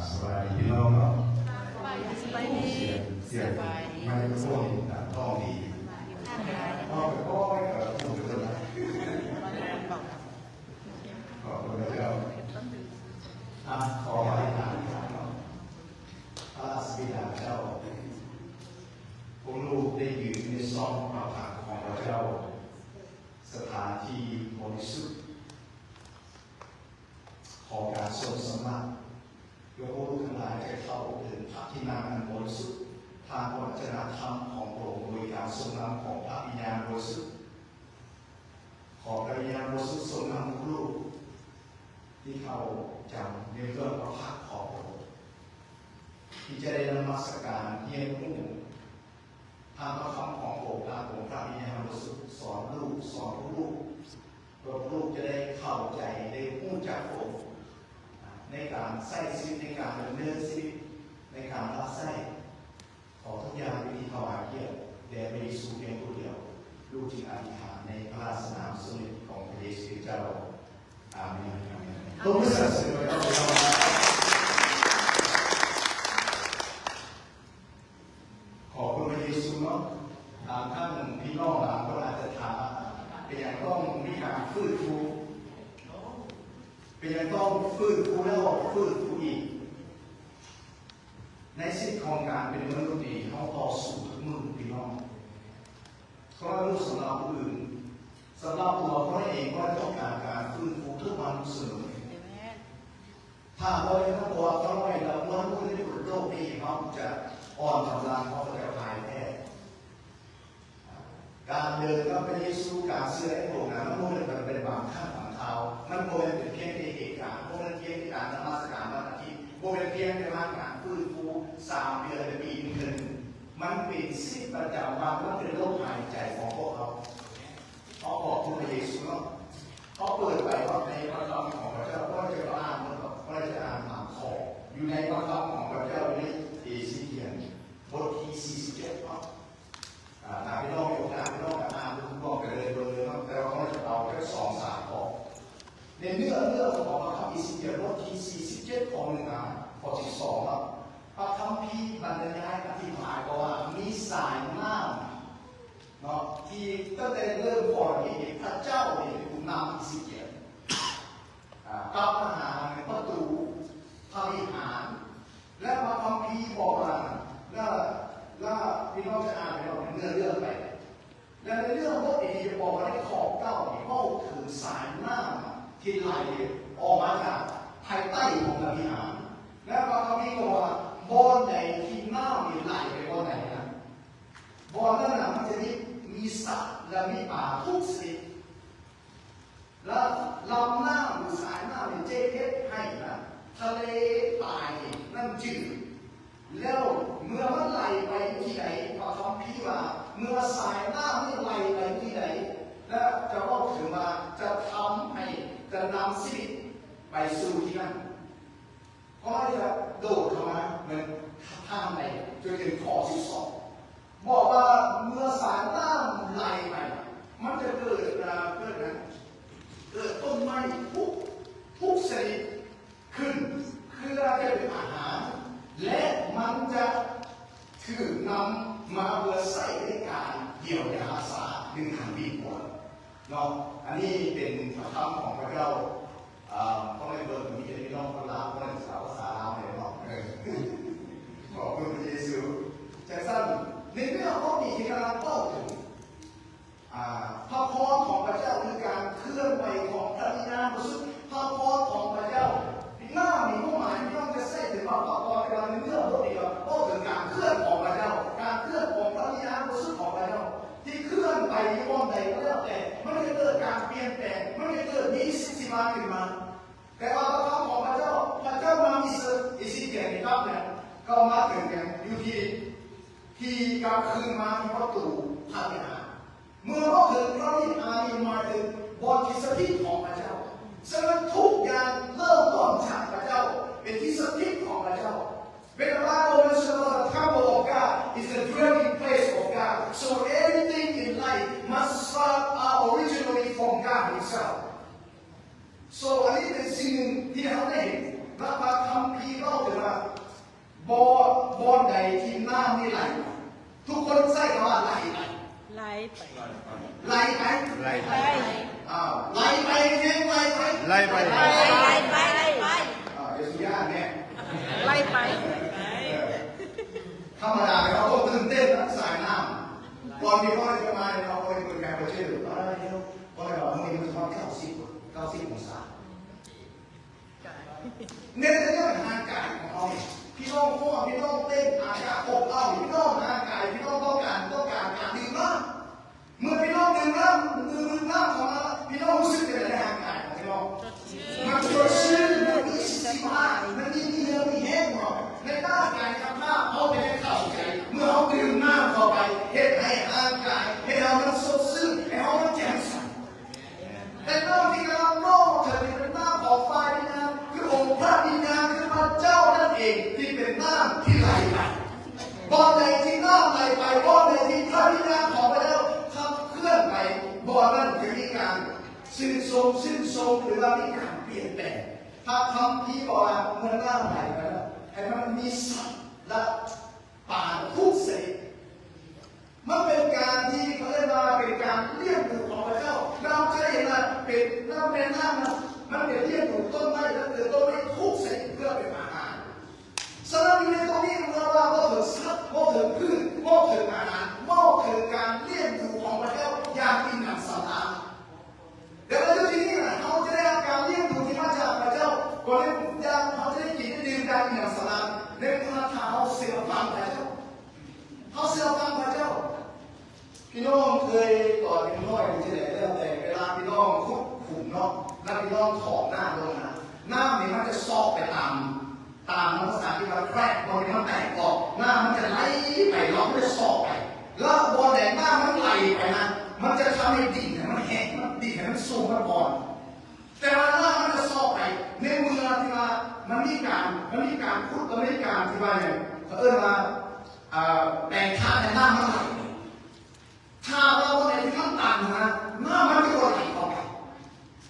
ສະບາຍດີພີ່ນ້ອງເນາະ ສະບາຍດີ ສະບາຍດີ ສຽງ ສຽງໄມໂຄຣໂຟນນີ້ຕັດກ້ອງດີ ເວົ້າໄປກ່ອນກໍຮູ້ເປັນ ຂອບຄຸນພະເຈົ້າ ອ່ະ ຂໍອະທິຖານເນາະ ພະລາຊະບິດາເຈົ້າ ພວກລູກໄດ້ຢືນໃນຊ່ອງພະພັກຂອງພະເຈົ້າ ສະຖານທີ່ບໍລິສຸດ ຂໍການຊົງສຳລັບ ເພື່ອພວກລູກທັງຫຼາຍຈະເຂົ້າເຖິງພະທີ່ນັ່ງອັນບໍລິສຸດ ທາງວັດທະນະທຳຂອງພະອົງ ໂດຍການຊົງນຳຂອງພະວິນຍານບໍລິສຸດ. ຂໍພະວິນຍານບໍລິສຸດຊົງນຳພວກລູກ ທີ່ເຂົ້າຈຳໃນເບື້ອງພະພັກຂອງພະອົງ ທີ່ຈະໄດ້ນະມັດສະການຮຽນຮູ້ ທາງພະຄຳຂອງພະອົງ ທາງອົງພະວິນຍານບໍລິສຸດສອນລູກ ສອນພວກລູກ ເພື່ອພວກລູກຈະໄດ້ເຂົ້າໃຈ ໄດ້ຮູ້ຈັກພະອົງ ໃນການໃຊ້ຊີວິດ ໃນການດຳເນີນຊີວິດ ໃນການຮັບໃຊ້. ຂໍທຸກຢ່າງເປັນທີ່ຖວາຍກຽດແດ່ພະເຢຊູພຽງຜູ້ດຽວ. ລູກຈຶ່ງອະທິຖານໃນພະລາຊະນາມຊົງເດດຂອງພະເຢຊູຄຣິສເຈົ້າ. ອາເມນ. ອາເມນ. ຕົບມືສັນເສີນພະເຈົ້າ. ຂອບຄຸນພະເຢຊູເນາະ. ບາງຄັ້ງພີ່ນ້ອງບາງຄົນອາດຈະຖາມວ່າ ເປັນຫຍັງຕ້ອງມີການຟື້ນຟູ? ເປັນຫຍັງຕ້ອງຟື້ນຟູແລ້ວຟື້ນຟູອີກ? ໃນຊີວິດຂອງການເປັນມະນຸດນີ້ ເຮົາຕໍ່ສູ້ທຸກມື້ພີ່ນ້ອງ. ເພາະວ່າລູກສຳລັບຜູ້ອື່ນ ສຳລັບຕົວຂ້ອຍເອງ ຂ້ອຍຕ້ອງການການຟື້ນຟູທຸກວັນທຸກມື້. ຖ້າບໍ່ໄດ້ຮັບພະພອນຂອງພະເຈົ້າ ແລ້ວມວນໝູ່ໃນໂລກນີ້ ເຮົາຈະອ່ອນກຳລັງ ເຮົາຈະພ່າຍແພ້. ການເດີນກັບພະເຢຊູ ການເຊື່ອໃນພະອົງນັ້ນ ມັນບໍ່ແມ່ນເປັນບາງຄັ້ງບາງຄາວ, ມັນບໍ່ແມ່ນເປັນພຽງແຕ່ເຫດການ, ບໍ່ແມ່ນພຽງແຕ່ການນະມັດສະການວັນອາທິດ, ບໍ່ແມ່ນພຽງແຕ່ມາການຟື້ນຟູສາມເດືອນ ຫຼື ປີໜຶ່ງເທື່ອໜຶ່ງ. ມັນເປັນຊີວິດປະຈຳວັນ, ມັນເປັນລົມຫາຍໃຈຂອງພວກເຮົາ. ເຮົາຂອບຄຸນພະເຢຊູເນາະ. ເຮົາເປີດໄປເນາະ ໃນພະຄຳຂອງພະເຈົ້າ, ຂ້າພະເຈົ້າຈະອ່ານເນາະ, ຂ້າພະເຈົ້າຈະອ່ານບາງຂໍ້ ຢູ່ໃນພະຄຳຂອງພະເຈົ້າ ຢູ່ໃນເອເຊກຽນ ບົດທີສີ່ສິບເຈັດເນາະ. ອາ ຖ້າພີ່ນ້ອງມີໂອກາດ ພີ່ນ້ອງກໍອ່ານລວມໆໄປເລີຍ ເບິ່ງເລີຍເນາະ, ແຕ່ວ່າຂ້າພະເຈົ້າຈະເອົາຈັກສອງສາມຂໍ້. ໃນເນື້ອ ເນື້ອຂອງພະຄຳເອເຊກຽນ ບົດທີສີ່ສິບເຈັດ ຂໍ້ໜຶ່ງຫາຂໍ້ສິບສອງເນາະ, ພະຄຳພີບັນຍາຍອະທິບາຍບອກວ່າ ມີສາຍນ້ຳ ເນາະ ທີ່ຕັ້ງແຕ່ເລີ່ມກ່ອນນີ້ ພະເຈົ້ານີ້ເປັນຜູ້ນຳອິເສກຽລ ອ່າ ກັບມາຫາປະຕູພະວິຫານ ແລະ ພະຄຳພີບອກວ່າ ແລະ ແລະ ພີ່ນ້ອງຈະອ່ານໄປເນາະ ເນື້ອເລື່ອງໄປ ແລະ ໃນເລື່ອງບົດທີ່ຈະບອກວ່າ ໃນຂໍ້ເກົ້ານີ້ເວົ້າເຖິງສາຍນ້ຳທີ່ໄຫຼອອກມາຈາກພາຍໃຕ້ຂອງພະວິຫານ ແລະ ພະຄຳພີບອກວ່າ ບ່ອນໃດທີ່ນ້ຳນີ້ໄຫຼໄປບ່ອນໃດນັ້ນ ບ່ອນນັ້ນນະ ມັນຈະມີ ມີສັດ ແລະ ມີປາທຸກຊະນິດ ແລະ ລຳນ້ຳ ຫຼື ສາຍນ້ຳນີ້ຈະເຮັດໃຫ້ນະ ທະເລປາຍນີ້ ນ້ຳຈືດ ແລ້ວເມື່ອມັນໄຫຼໄປທີ່ໃດ ພະຄຳພີວ່າ ເມື່ອສາຍນ້ຳນີ້ໄຫຼໄປທີ່ໃດ ແລະ ຈະເວົ້າເຖິງວ່າ ຈະທຳໃຫ້ ຈະນຳຊີວິດໄປສູ່ທີ່ນັ້ນ. ຂ້ອຍຈະໂດດເຂົ້າມາເໝືອນທ່ານໃດ ຈົນເຖິງຂໍ້ສິບສອງ ບອກວ່າເມື່ອສາຍນ້ຳໄຫຼໄປ ມັນຈະເກີດ ເອີ ເກີດຫຍັງ? ເກີດຕົ້ນໄມ້ທຸກ ທຸກຊະນິດຂຶ້ນ ເພື່ອຈະເປັນອາຫານ ແລະ ມັນຈະຖືກນຳມາເພື່ອໃຊ້ໃນການຢຽວຢາຮັກສາ ຫຼື ການບີບປວດ. ເນາະ ອັນນີ້ເປັນພະຄຳຂອງພະເຈົ້າ. ເອີ ເພາະໃນເບິ່ງມີແຕ່ພີ່ນ້ອງຄົນລາວ ເພາະໃນສາວພາສາລາວແມ່ນເນາະ. ເອີ ຂອບຄຸນພະເຢຊູ. ຈັ່ງຊັ້ນ ໃນເລື່ອງພວກນີ້ທີ່ກຳລັງເວົ້າເຖິງ ອ່າ ພະພອນຂອງພະເຈົ້າ ຄືການເຄື່ອນໄຫວຂອງພະວິນຍານບໍລິສຸດ ພະພອນຂອງພະເຈົ້າ. ນ້ຳນີ້ຄວາມໝາຍທີ່ຕ້ອງຈະໃຊ້ເຖິງວ່າພະພອນ ແຕ່ວ່າໃນເລື່ອງພວກນີ້ກໍເວົ້າເຖິງການເຄື່ອນຂອງພະເຈົ້າ ການເຄື່ອນຂອງພະວິນຍານບໍລິສຸດຂອງພະເຈົ້າ ທີ່ເຄື່ອນໄປຢູ່ບ່ອນໃດກໍແລ້ວແຕ່ ມັນຈະເກີດການປ່ຽນແປງ ມັນຈະເກີດມີຊີວິດຊີວາຂຶ້ນມາ. ແຕ່ວ່າພະຄຳຂອງພະເຈົ້າ ພະເຈົ້ານຳອິເສ ອິເສກຽລນີ້ກັບແມ່ນ ກໍມາເຖິງຫຍັງ ຢູ່ທີ່ ທີ່ກັບຄືນມາທີ່ປະຕູພະວິຫານ. ເມື່ອເວົ້າເຖິງພະວິຫານນີ້ ໝາຍເຖິງບ່ອນທີ່ສະຖິດຂອງພະເຈົ້າ. ສະນັ້ນ ທຸກຢ່າງເລີ່ມຕົ້ນຈາກພະເຈົ້າ ເປັນທີ່ສະຖິດຂອງພະເຈົ້າ. When the Bible mentions about the temple of God is the dwelling place of God, so everything in life must start out originally from God Himself. So ອັນນີ້ເປັນສິ່ງໜຶ່ງທີ່ເຮົາໄດ້ເຫັນ ແລະ ພະຄຳພີເວົ້າເຖິງວ່າ ບໍ່ ບ່ອນໃດທີ່ນ້ຳນີ້ໄຫຼ ທຸກຄົນໃຊ້ຄຳວ່າໄຫຼໄປ ໄຫຼໄປ ໄຫຼໄປ ໄຫຼໄປ ອ້າວ ໄຫຼໄປ ແຮງໄຫຼໄປ ໄຫຼໄປ ໄຫຼໄປ ໄຫຼໄປ ອ້າວ ຢ່າຊິຢ້ານແນ່ ໄຫຼໄປ ເອີ ທຳມະດາເຮົາຕ້ອງຕື່ນເຕັ້ນນຳສາຍນ້ຳ ກ່ອນທີ່ເຮົາຈະມາເນາະ ເຮົາເປັນແຂກຮັບເຊີນ ເອີ ເຮົາ ເຮົາ ເຮົາ ເຮົາ ເຮົາ ເຮົາ ເຮົາ ເຮົາ ເຮົາ ເຮົາ ເຮົາ ເຮົາ ເຮົາ ເຮົາ ໃນເລື່ອງຮ່າງກາຍຂອງເຮົານີ້ ພີ່ນ້ອງ ເພາະວ່າພີ່ນ້ອງເຕັ້ນອາກາດອົບອ້າວ ພີ່ນ້ອງຮ່າງກາຍ ພີ່ນ້ອງຕ້ອງການ ຕ້ອງການການດື່ມນ້ຳ. ເມື່ອພີ່ນ້ອງດື່ມນ້ຳ ດື່ມນ້ຳເຂົ້າມາ ພີ່ນ້ອງຮູ້ສຶກຈັ່ງໃດໃນຮ່າງກາຍຂອງພີ່ນ້ອງ? ມັນສົດຊື່ນ ມັນມີຊີວະ ມັນມີເຫື່ອມີແຮງເນາະ. ໃນດ້ານກາຍການພາບ ເຮົາໄປໄດ້ເຂົ້າໃຈ ເມື່ອເຮົາດື່ມນ້ຳເຂົ້າໄປ ເຮັດໃຫ້ຮ່າງກາຍ ເຮັດໃຫ້ເຮົາມັນສົດຊື່ນ ໃຫ້ເຮົາມັນແຈ່ມໃສ. ແຕ່ນ້ຳທີ່ກຳລັງຫຼໍ່ເຖິງນີ້ເປັນນ້ຳຂອງຝ່າຍວິນຍານ ຄືອົງພະວິນຍານ ຄືພະເຈົ້ານັ້ນເອງ ທີ່ເປັນນ້ຳທີ່ໄຫຼໄປ. ບ່ອນໃດທີ່ນ້ຳໄຫຼໄປ ບ່ອນໃດທີ່ພະວິນຍານຂອງພະເຈົ້າຂັບເຄື່ອນໄປ ບ່ອນນັ້ນຈະມີການຊື່ນຊົມ ຊື່ນຊົມ ຫຼືວ່າມີການປ່ຽນແປງ. ພະຄຳພີບອກວ່າ ເມື່ອນ້ຳໄຫຼໄປແລ້ວ ໃຫ້ມັນມີສັດ ແລະ ປານທຸກຊະນິດ. ມັນເປັນການທີ່ເຂົາເອີ້ນວ່າເປັນການລ້ຽງດູຂອງພະເຈົ້າ. ເຮົາເຄີຍເຫັນວ່າເປັນນ້ຳແມ່ນ້ຳນະ ມັນໄປລ້ຽງດູຕົ້ນໄມ້ ແລະ ເກີດຕົ້ນໄມ້ທຸກຊະນິດເພື່ອເປັນອາຫານ. ສະນັ້ນ ຢູ່ໃນຕົງນີ້ເຮົາເວົ້າເຖິງສັດ ເວົ້າເຖິງພືດ ເວົ້າເຖິງອາຫານ ເວົ້າເຖິງການລ້ຽງດູຂອງພະເຈົ້າຢ່າງອີ່ມໜຳສຳລານ. ແຕ່ວ່າຢູ່ທີ່ນີ້ນະ ເຮົາຈະໄດ້ຮັບການລ້ຽງດູທີ່ມາຈາກພະເຈົ້າ ກໍເລີຍຢາກ ເຮົາຈະໄດ້ກິນໄດ້ດື່ມຢ່າງອີ່ມໜຳສຳລານ ໃນເມື່ອຖ້າເຮົາເຊື່ອຟັງພະເຈົ້າ ເຮົາເຊື່ອຟັງພະເຈົ້າ. ພີ່ນ້ອງເຄີຍ ຕອນເດັກນ້ອຍເປັນຈັ່ງໃດກໍແລ້ວແຕ່ ເວລາພີ່ນ້ອງຂຸດຂຸມເນາະ ແລ້ວພີ່ນ້ອງຖອກນ້ຳລົງນະ ນ້ຳນີ້ມັນຈະຊອກໄປຕາມ ຕາມພາສາອັງກິດວ່າ crack ບ່ອນທີ່ມັນແຕກອອກ ນ້ຳມັນຈະໄຫຼໄປ ລອກ ມັນຈະຊອກໄປ ແລ້ວບ່ອນໃດນ້ຳມັນໄຫຼໄປນັ້ນ ມັນຈະທຳໃຫ້ດິນໃຫ້ມັນແຫ້ງ ດິນໃຫ້ມັນຊຸ່ມ ມັນອ່ອນ. ແຕ່ວ່ານ້ຳມັນຈະຊອກໄປ ໃນເມື່ອທີ່ວ່າມັນມີການ ມັນມີການຂຸດ ແລະ ມີການທີ່ວ່າຫຍັງ ເຂົາເອີ້ນວ່າ ເອີ ແປງທາດໃຫ້ນ້ຳມັນໄຫຼ. ຖ້າວ່າບ່ອນໃດທີ່ມັນຕັນນະ ນ້ຳມັນຈະບໍ່ໄຫຼເຂົ້າໄປ.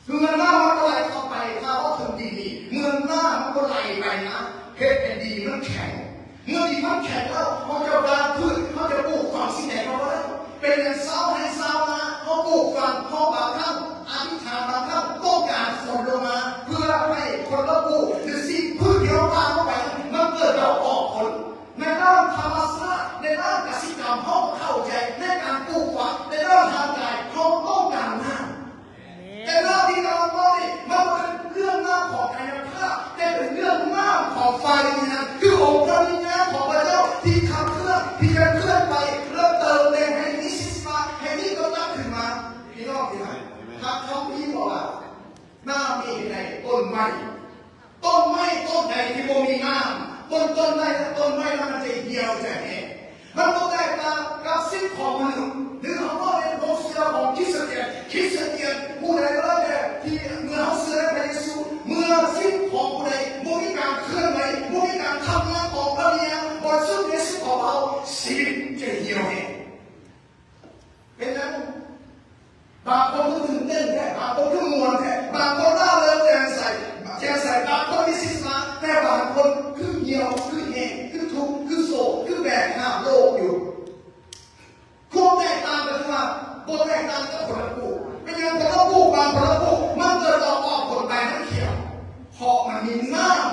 ເມື່ອນ້ຳມັນບໍ່ໄຫຼເຂົ້າໄປ ຖ້າເວົ້າເຖິງດິນນີ້ ເມື່ອນ້ຳມັນບໍ່ໄຫຼໄປນະ ເຮັດໃຫ້ດິນມັນແຂງ. ເມື່ອດິນມັນແຂງແລ້ວ ເຮົາຈະວາງພືດ ເຮົາຈະປູກຝັງສິ່ງໃດກໍບໍ່ໄດ້. ເປັນຫຍັງຊາວໄຮ່ຊາວນາ ເຮົາປູກຝັງ ເຮົາບາງຄັ້ງອະທິຖານ ບາງຄັ້ງຕ້ອງການຝົນລົງມາ ເພື່ອໃຫ້ຜົນລະບຸ ຫຼື ສິ່ງພືດທີ່ເຮົາວາງລົງໄປນັ້ນ ມັນເກີດດອກອອກຜົນ. ໃນດ້ານທຳມະຊາດ ໃນດ້ານກະສິກຳ ເຮົາເຂົ້າໃຈໃນການປູກຝັງ ໃນດ້ານຮ່າງກາຍ ເຮົາຕ້ອງການນ້ຳ. ແຕ່ນ້ຳທີ່ກຳລັງເວົ້ານີ້ ມັນບໍ່ແມ່ນເລື່ອງນ້ຳຂອງກາຍະພາບ ແຕ່ເປັນເລື່ອງນ້ຳຂອງຝ່າຍວິນຍານ ຄືອົງພະວິນຍານຂອງພະເຈົ້າທີ່ຂັບເຄື່ອນ ທີ່ຈະເຄື່ອນໄປ ແລະ ເຕີມແຕ່ງໃຫ້ມີຊີວິດ ໃຫ້ມີກຳລັງຂຶ້ນມາ. ພີ່ນ້ອງທີ່ຮັກ, ພະຄຳພີບອກວ່າ ນ້ຳນີ້ເຮັດໃຫ້ຕົ້ນໄມ້ ຕົ້ນໄມ້ຕົ້ນໃດທີ່ບໍ່ມີນ້ຳ ຕົ້ນ ຕົ້ນໄມ້ ຕົ້ນໄມ້ນັ້ນມັນຈະຫ່ຽວຈະແຫ້ງ. ມັນບໍ່ແຕກຕ່າງກັບຊີວິດຂອງມະນຸດ ຫຼື ເຮົາເວົ້າໃນຄວາມເຊື່ອຂອງຄຣິສຕຽນ, ຄຣິສຕຽນຜູ້ໃດກໍແລ້ວແຕ່ທີ່ເມື່ອເຮົາເຊື່ອໃນພະເຢຊູ, ເມື່ອຊີວິດຂອງຜູ້ໃດບໍ່ມີການເຄື່ອນໄຫວ, ບໍ່ມີການທຳງານຂອງພະວິນຍານບໍລິສຸດໃນຊີວິດຂອງເຮົາ, ຊີວິດຈະຫ່ຽວແຫ້ງ. ເປັນຫຍັງ? ບາງຄົນຄືຕື່ນເຕັ້ນແທ້, ບາງຄົນຄືມ່ວນແທ້, ບາງຄົນລ່າເລີງແຈ່ມໃສ, ແຈ່ມໃສ, ບາງຄົນມີຊີວິດມາ, ແຕ່ບາງຄົນຄືຫ່ຽວ, ຄືແຫ້ງ, ຄືທຸກ, ຄືໂສກ, ຄືແບກຫາບໂລກຢູ່. ຄວາມແຕກຕ່າງກໍຄືວ່າ ບໍ່ແຕກຕ່າງກັບຜົນລະປູກ. ເປັນຫຍັງຜົນລະປູກ ບາງຜົນລະປູກ ມັນເກີດອອກ ອອກຜົນໃບມັນຂຽວ? ເພາະມັນມີນ້ຳ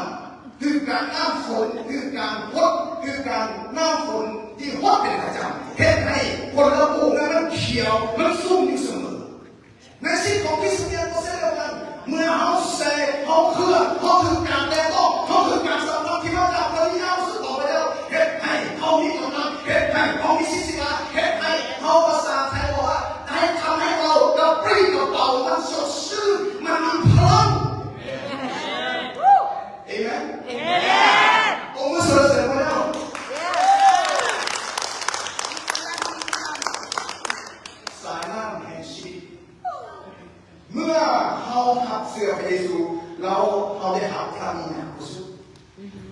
ຄືການນ້ຳຝົນ ຄືການຫົດ ຄືການນ້ຳຝົນທີ່ຫົດເປັນປະຈຳ ເຮັດໃຫ້ຜົນລະປູກນັ້ນມັນຂຽວ ມັນຊຸ່ມຢູ່ສະເໝີ. ໃນຊີວິດຂອງຄຣິສຕຽນກໍເຊັ່ນດຽວກັນ ເມື່ອເຮົາແຊ່ ເຮົາເຄື່ອນ ເຮົາຖືກການແຕະຕ້ອງ ເຮົາຖືກການສຳຜັດທີ່ມາຈາກພະວິນຍານບໍລິສຸດຂອງພະເຈົ້າ ເຮັດໃຫ້ເຮົາມີກຳລັງ ເຮັດໃຫ້ເຮົາມີຊີວິດຊີວາ ເຮັດໃຫ້ເຮົາ ພາສາໄທບອກວ່າ ໃຫ້ ທຳໃຫ້ເຮົາກະປີກະເປົາ ມັນສົດຊື່ນ ມັນມີພະລັງ. ເອເມນ. ເອເມນ. ໂອ້ ມືສະເຫຼີນພະເຈົ້າ. ສາຍນ້ຳແຫ່ງຊີວິດ. ເມື່ອເຮົາຮັບເຊື່ອພະເຢຊູ ແລ້ວເຮົາໄດ້ຮັບພະວິນຍານບໍລິສຸດ.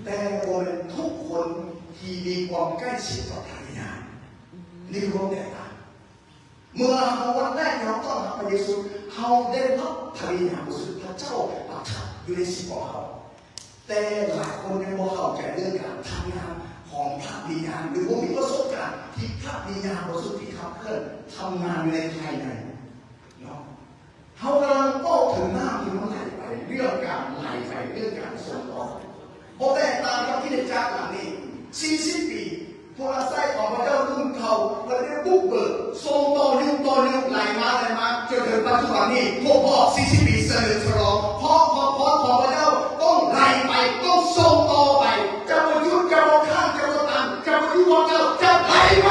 ແຕ່ບໍ່ແມ່ນທຸກຄົນທີ່ມີຄວາມໃກ້ຊິດຕໍ່ພະວິນຍານ. ນີ້ຄືຄວາມແຕກຕ່າງ. ເມື່ອເຮົາວັນແລກທີ່ເຮົາຕ້ອນຮັບພະເຢຊູ ເຮົາໄດ້ຮັບພະວິນຍານບໍລິສຸດ ພະເຈົ້າປະທັບຢູ່ໃນຊີວິດຂອງເຮົາ. ແຕ່ຫຼາຍຄົນຍັງບໍ່ເຂົ້າໃຈເລື່ອງການທຳງານຂອງພະວິນຍານ ຫຼື ບໍ່ມີປະສົບການທີ່ພະວິນຍານບໍລິສຸດທີ່ຂັບເຄື່ອນທຳງານຢູ່ໃນພາຍໃນເນາະ. ເຮົາກຳລັງເວົ້າເຖິງນ້ຳທີ່ມັນໄຫຼໄປ, ເລື່ອງການໄຫຼໄປ, ເລື່ອງການສົ່ງຕໍ່. ບໍ່ແຕກຕ່າງກັບຄຣິສຕະຈັກຫຼັງນີ້ ສີ່ສິບປີ ຜູ້ຮັບໃຊ້ຂອງພະເຈົ້າລຸ້ນເກົ່າ ເພິ່ນໄດ້ບຸກເບີກ ສົ່ງຕໍ່ຍຸກຕໍ່ຍຸກ ໄຫຼມາ ໄຫຼມາ ຈົນເຖິງປັດຈຸບັນນີ້ ຄົບຮອບສີ່ສິບປີສະເຫຼີມສະຫຼອງ ເພາະພະພອນຂອງພະເຈົ້າຕ້ອງໄຫຼໄປ, ຕ້ອງສົ່ງຕໍ່ໄປ, ຈະບໍ່ຢຸດ, ຈະບໍ່ຄ້າງ, ຈະບໍ່ຕັນ, ຈະບໍ່ຢຸດ, ພະເຈົ້າຈະໄຫຼໄປ.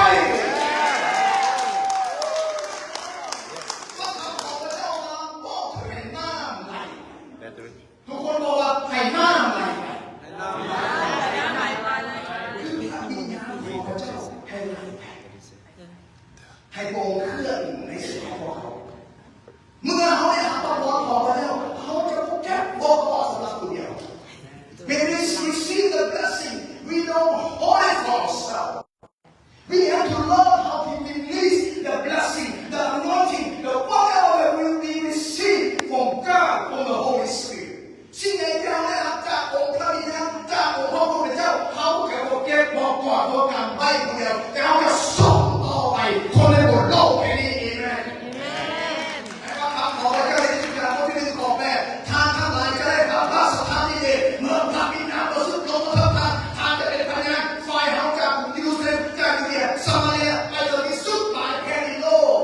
ພະຄຳຂອງພະເຈົ້າກຳລັງບອກໃຫ້ນ້ຳໄຫຼ. ທຸກຄົນບອກວ່າ ໃຫ້ນ້ຳໄຫຼໄປ. ໃຫ້ນ້ຳໄຫຼໄປ. ຄືພະວິນຍານຂອງພະເຈົ້າໃຫ້ໄຫຼໄປ, ໃຫ້ພະອົງເຄື່ອນໃນຊີວິດຂອງພວກເຮົາ. ເມື່ອເຮົາໄດ້ຮັບພະພອນຂອງພະເຈົ້າ, ເຮົາຈະບໍ່ເກັບບໍ່ກອດສຳລັບຜູ້ດຽວ. When we receive the blessing, we don't hold it for ourselves. We have to learn how to release the blessing, the anointing, the whatever that we, we receive from God, from the Holy Spirit. ສິ່ງໃດທີ່ເຮົາໄດ້ຮັບຈາກອົງພະວິນຍານ, ຈາກອົງພະຜູ້ເປັນເຈົ້າ, ເຮົາຈະບໍ່ເກັບ, ບໍ່ກອດ, ບໍ່ກຳໄວ້ຜູ້ດຽວ, ແຕ່ເຮົາຈະສົ່ງຕໍ່ໄປຄົນໃນບົນໂລກແຫ່ງນີ້. ເອເມນ. ແລະ ພະຄຳຂອງພະເຈົ້າໃນ ເອເຟຊອນ ບົດທີໜຶ່ງ ຂໍ້ແປດ ທ່ານທັງຫຼາຍຈະໄດ້ຮັບພະລາຊະທານລິດເດດ ເມື່ອພະວິນຍານບໍລິສຸດລົງມາເທິງທ່ານ, ທ່ານຈະເປັນພະຍານຝ່າຍເຮົາຈາກກຸງເຢຣູຊາເລັມ, ຈາກຢູເດຍ, ຊາມາເຣຍ, ໄປຈົນທີ່ສຸດປາຍແຜ່ນດິນໂລກ.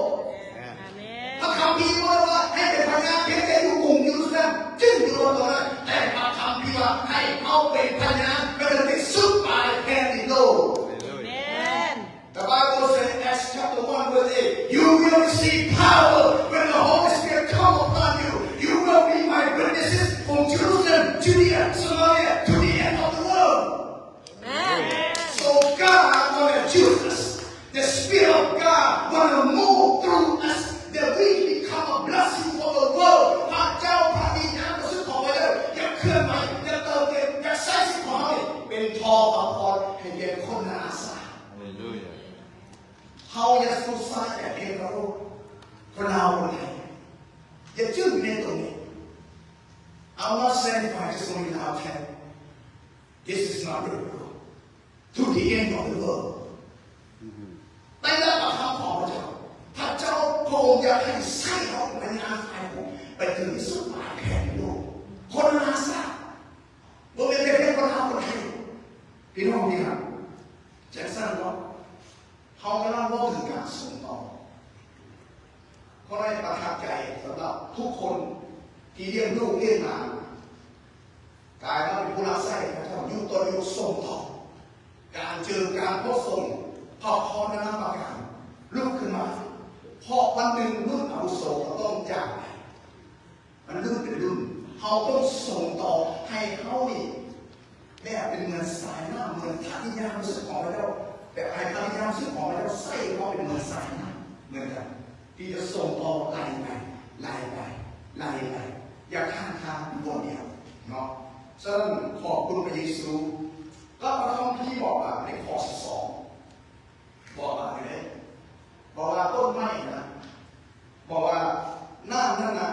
ອາເມນ. ພະຄຳພີບໍ່ໄດ້ວ່າໃຫ້ເປັນພະຍານພຽງແຕ່ຢູ່ກຸງເຢຣູຊາເລັມ, ຈຶ່ງຢູ່ຕອນນັ້ນ, ແຕ່ພະຄຳພີວ່າໃຫ້ເຮົາເປັນພະຍານໄປຈົນທີ່ສຸດປາຍແຜ່ນດິນໂລກ. ອາເມນ. The Bible says, Acts chapter one, verse eight, "You will receive power when the Holy Spirit come upon you. You will be my witnesses from Jerusalem, Judea, Samaria, to the end of the world." Amen. So God wanna use us. The Spirit of God wanna move through us, that we become a blessing for the world. ພະເຈົ້າ, ພະວິນຍານບໍລິສຸດຂອງພະເຈົ້າ ຢາກເຄື່ອນໄຫວ, ຢາກເຕີມເຕັມ, ຢາກໃຊ້ຊີວິດຂອງເຮົາເປັນທໍ່ພະພອນໃຫ້ແກ່ຄົນນານາຊາດ. ຮາເລລູຢາ. ເຮົາຢ່າສູ້ຊາຍແຕ່ພຽງເຮົາ, ຄົນລາວຄົນໄທ ຢ່າຈື່ໃນຕົງນີ້. I'm not saying if I just only Lao ten. This is not biblical. To the end of the world. ໄດ້ຮັບພະຄຳຂອງພະເຈົ້າ. ພະເຈົ້າພະອົງຢາກໃຫ້ໃຊ້ເຮົາເປັນຍານຝ່າຍບຸນໄປເຖິງທີ່ສຸດປາຍແຜ່ນໂລກ. ຄົນນານາຊາດ. ບໍ່ແມ່ນແຕ່ພຽງຄົນລາວຄົນໄທ. ພີ່ນ້ອງທີ່ຮັກ, ຈັ່ງຊັ້ນເນາະ, ເຮົາກຳລັງເວົ້າເຖິງການສົ່ງຕໍ່. ຂໍໃຫ້ປະທັບໃຈສຳລັບທຸກຄົນທີ່ລ້ຽງລູກລ້ຽງຫຼານ, ກາຍມາເປັນຜູ້ຮັບໃຊ້ພະເຈົ້າ, ຢູ່ຕໍ່ຢູ່, ສົ່ງຕໍ່. ການເຈີການພົບສົງ, ພະພອນນານາປະການ, ລຸກຂຶ້ນມາ, ເພາະວັນໜຶ່ງລຸ້ນອາວຸໂສກໍຕ້ອງຈາກໄປ. ມັນລຸ້ນເປັນລຸ້ນ, ເຮົາຕ້ອງສົ່ງຕໍ່ໃຫ້ເຮົານີ້ແບບເປັນເໝືອນສາຍນ້ຳ, ເໝືອນພະວິນຍານບໍລິສຸດຂອງພະເຈົ້າ, ແບບໃຫ້ພະວິນຍານບໍລິສຸດຂອງພະເຈົ້າໃຊ້ເຮົາເປັນເໝືອນສາຍນ້ຳເໝືອນກັນ, ທີ່ຈະສົ່ງຕໍ່ໄຫຼໄປ, ໄຫຼໄປ, ໄຫຼໄປ, ຢ່າຄ້າງຄາຢູ່ບ່ອນດຽວເນາະ. ສະນັ້ນ ຂອບຄຸນພະເຢຊູ. ແລ້ວພະຄຳພີບອກວ່າໃນຂໍ້ສິບສອງ ບອກວ່າຈັ່ງໃດ? ບອກວ່າຕົ້ນໄມ້ນະ, ບອກວ່ານ້ຳນັ້ນນະ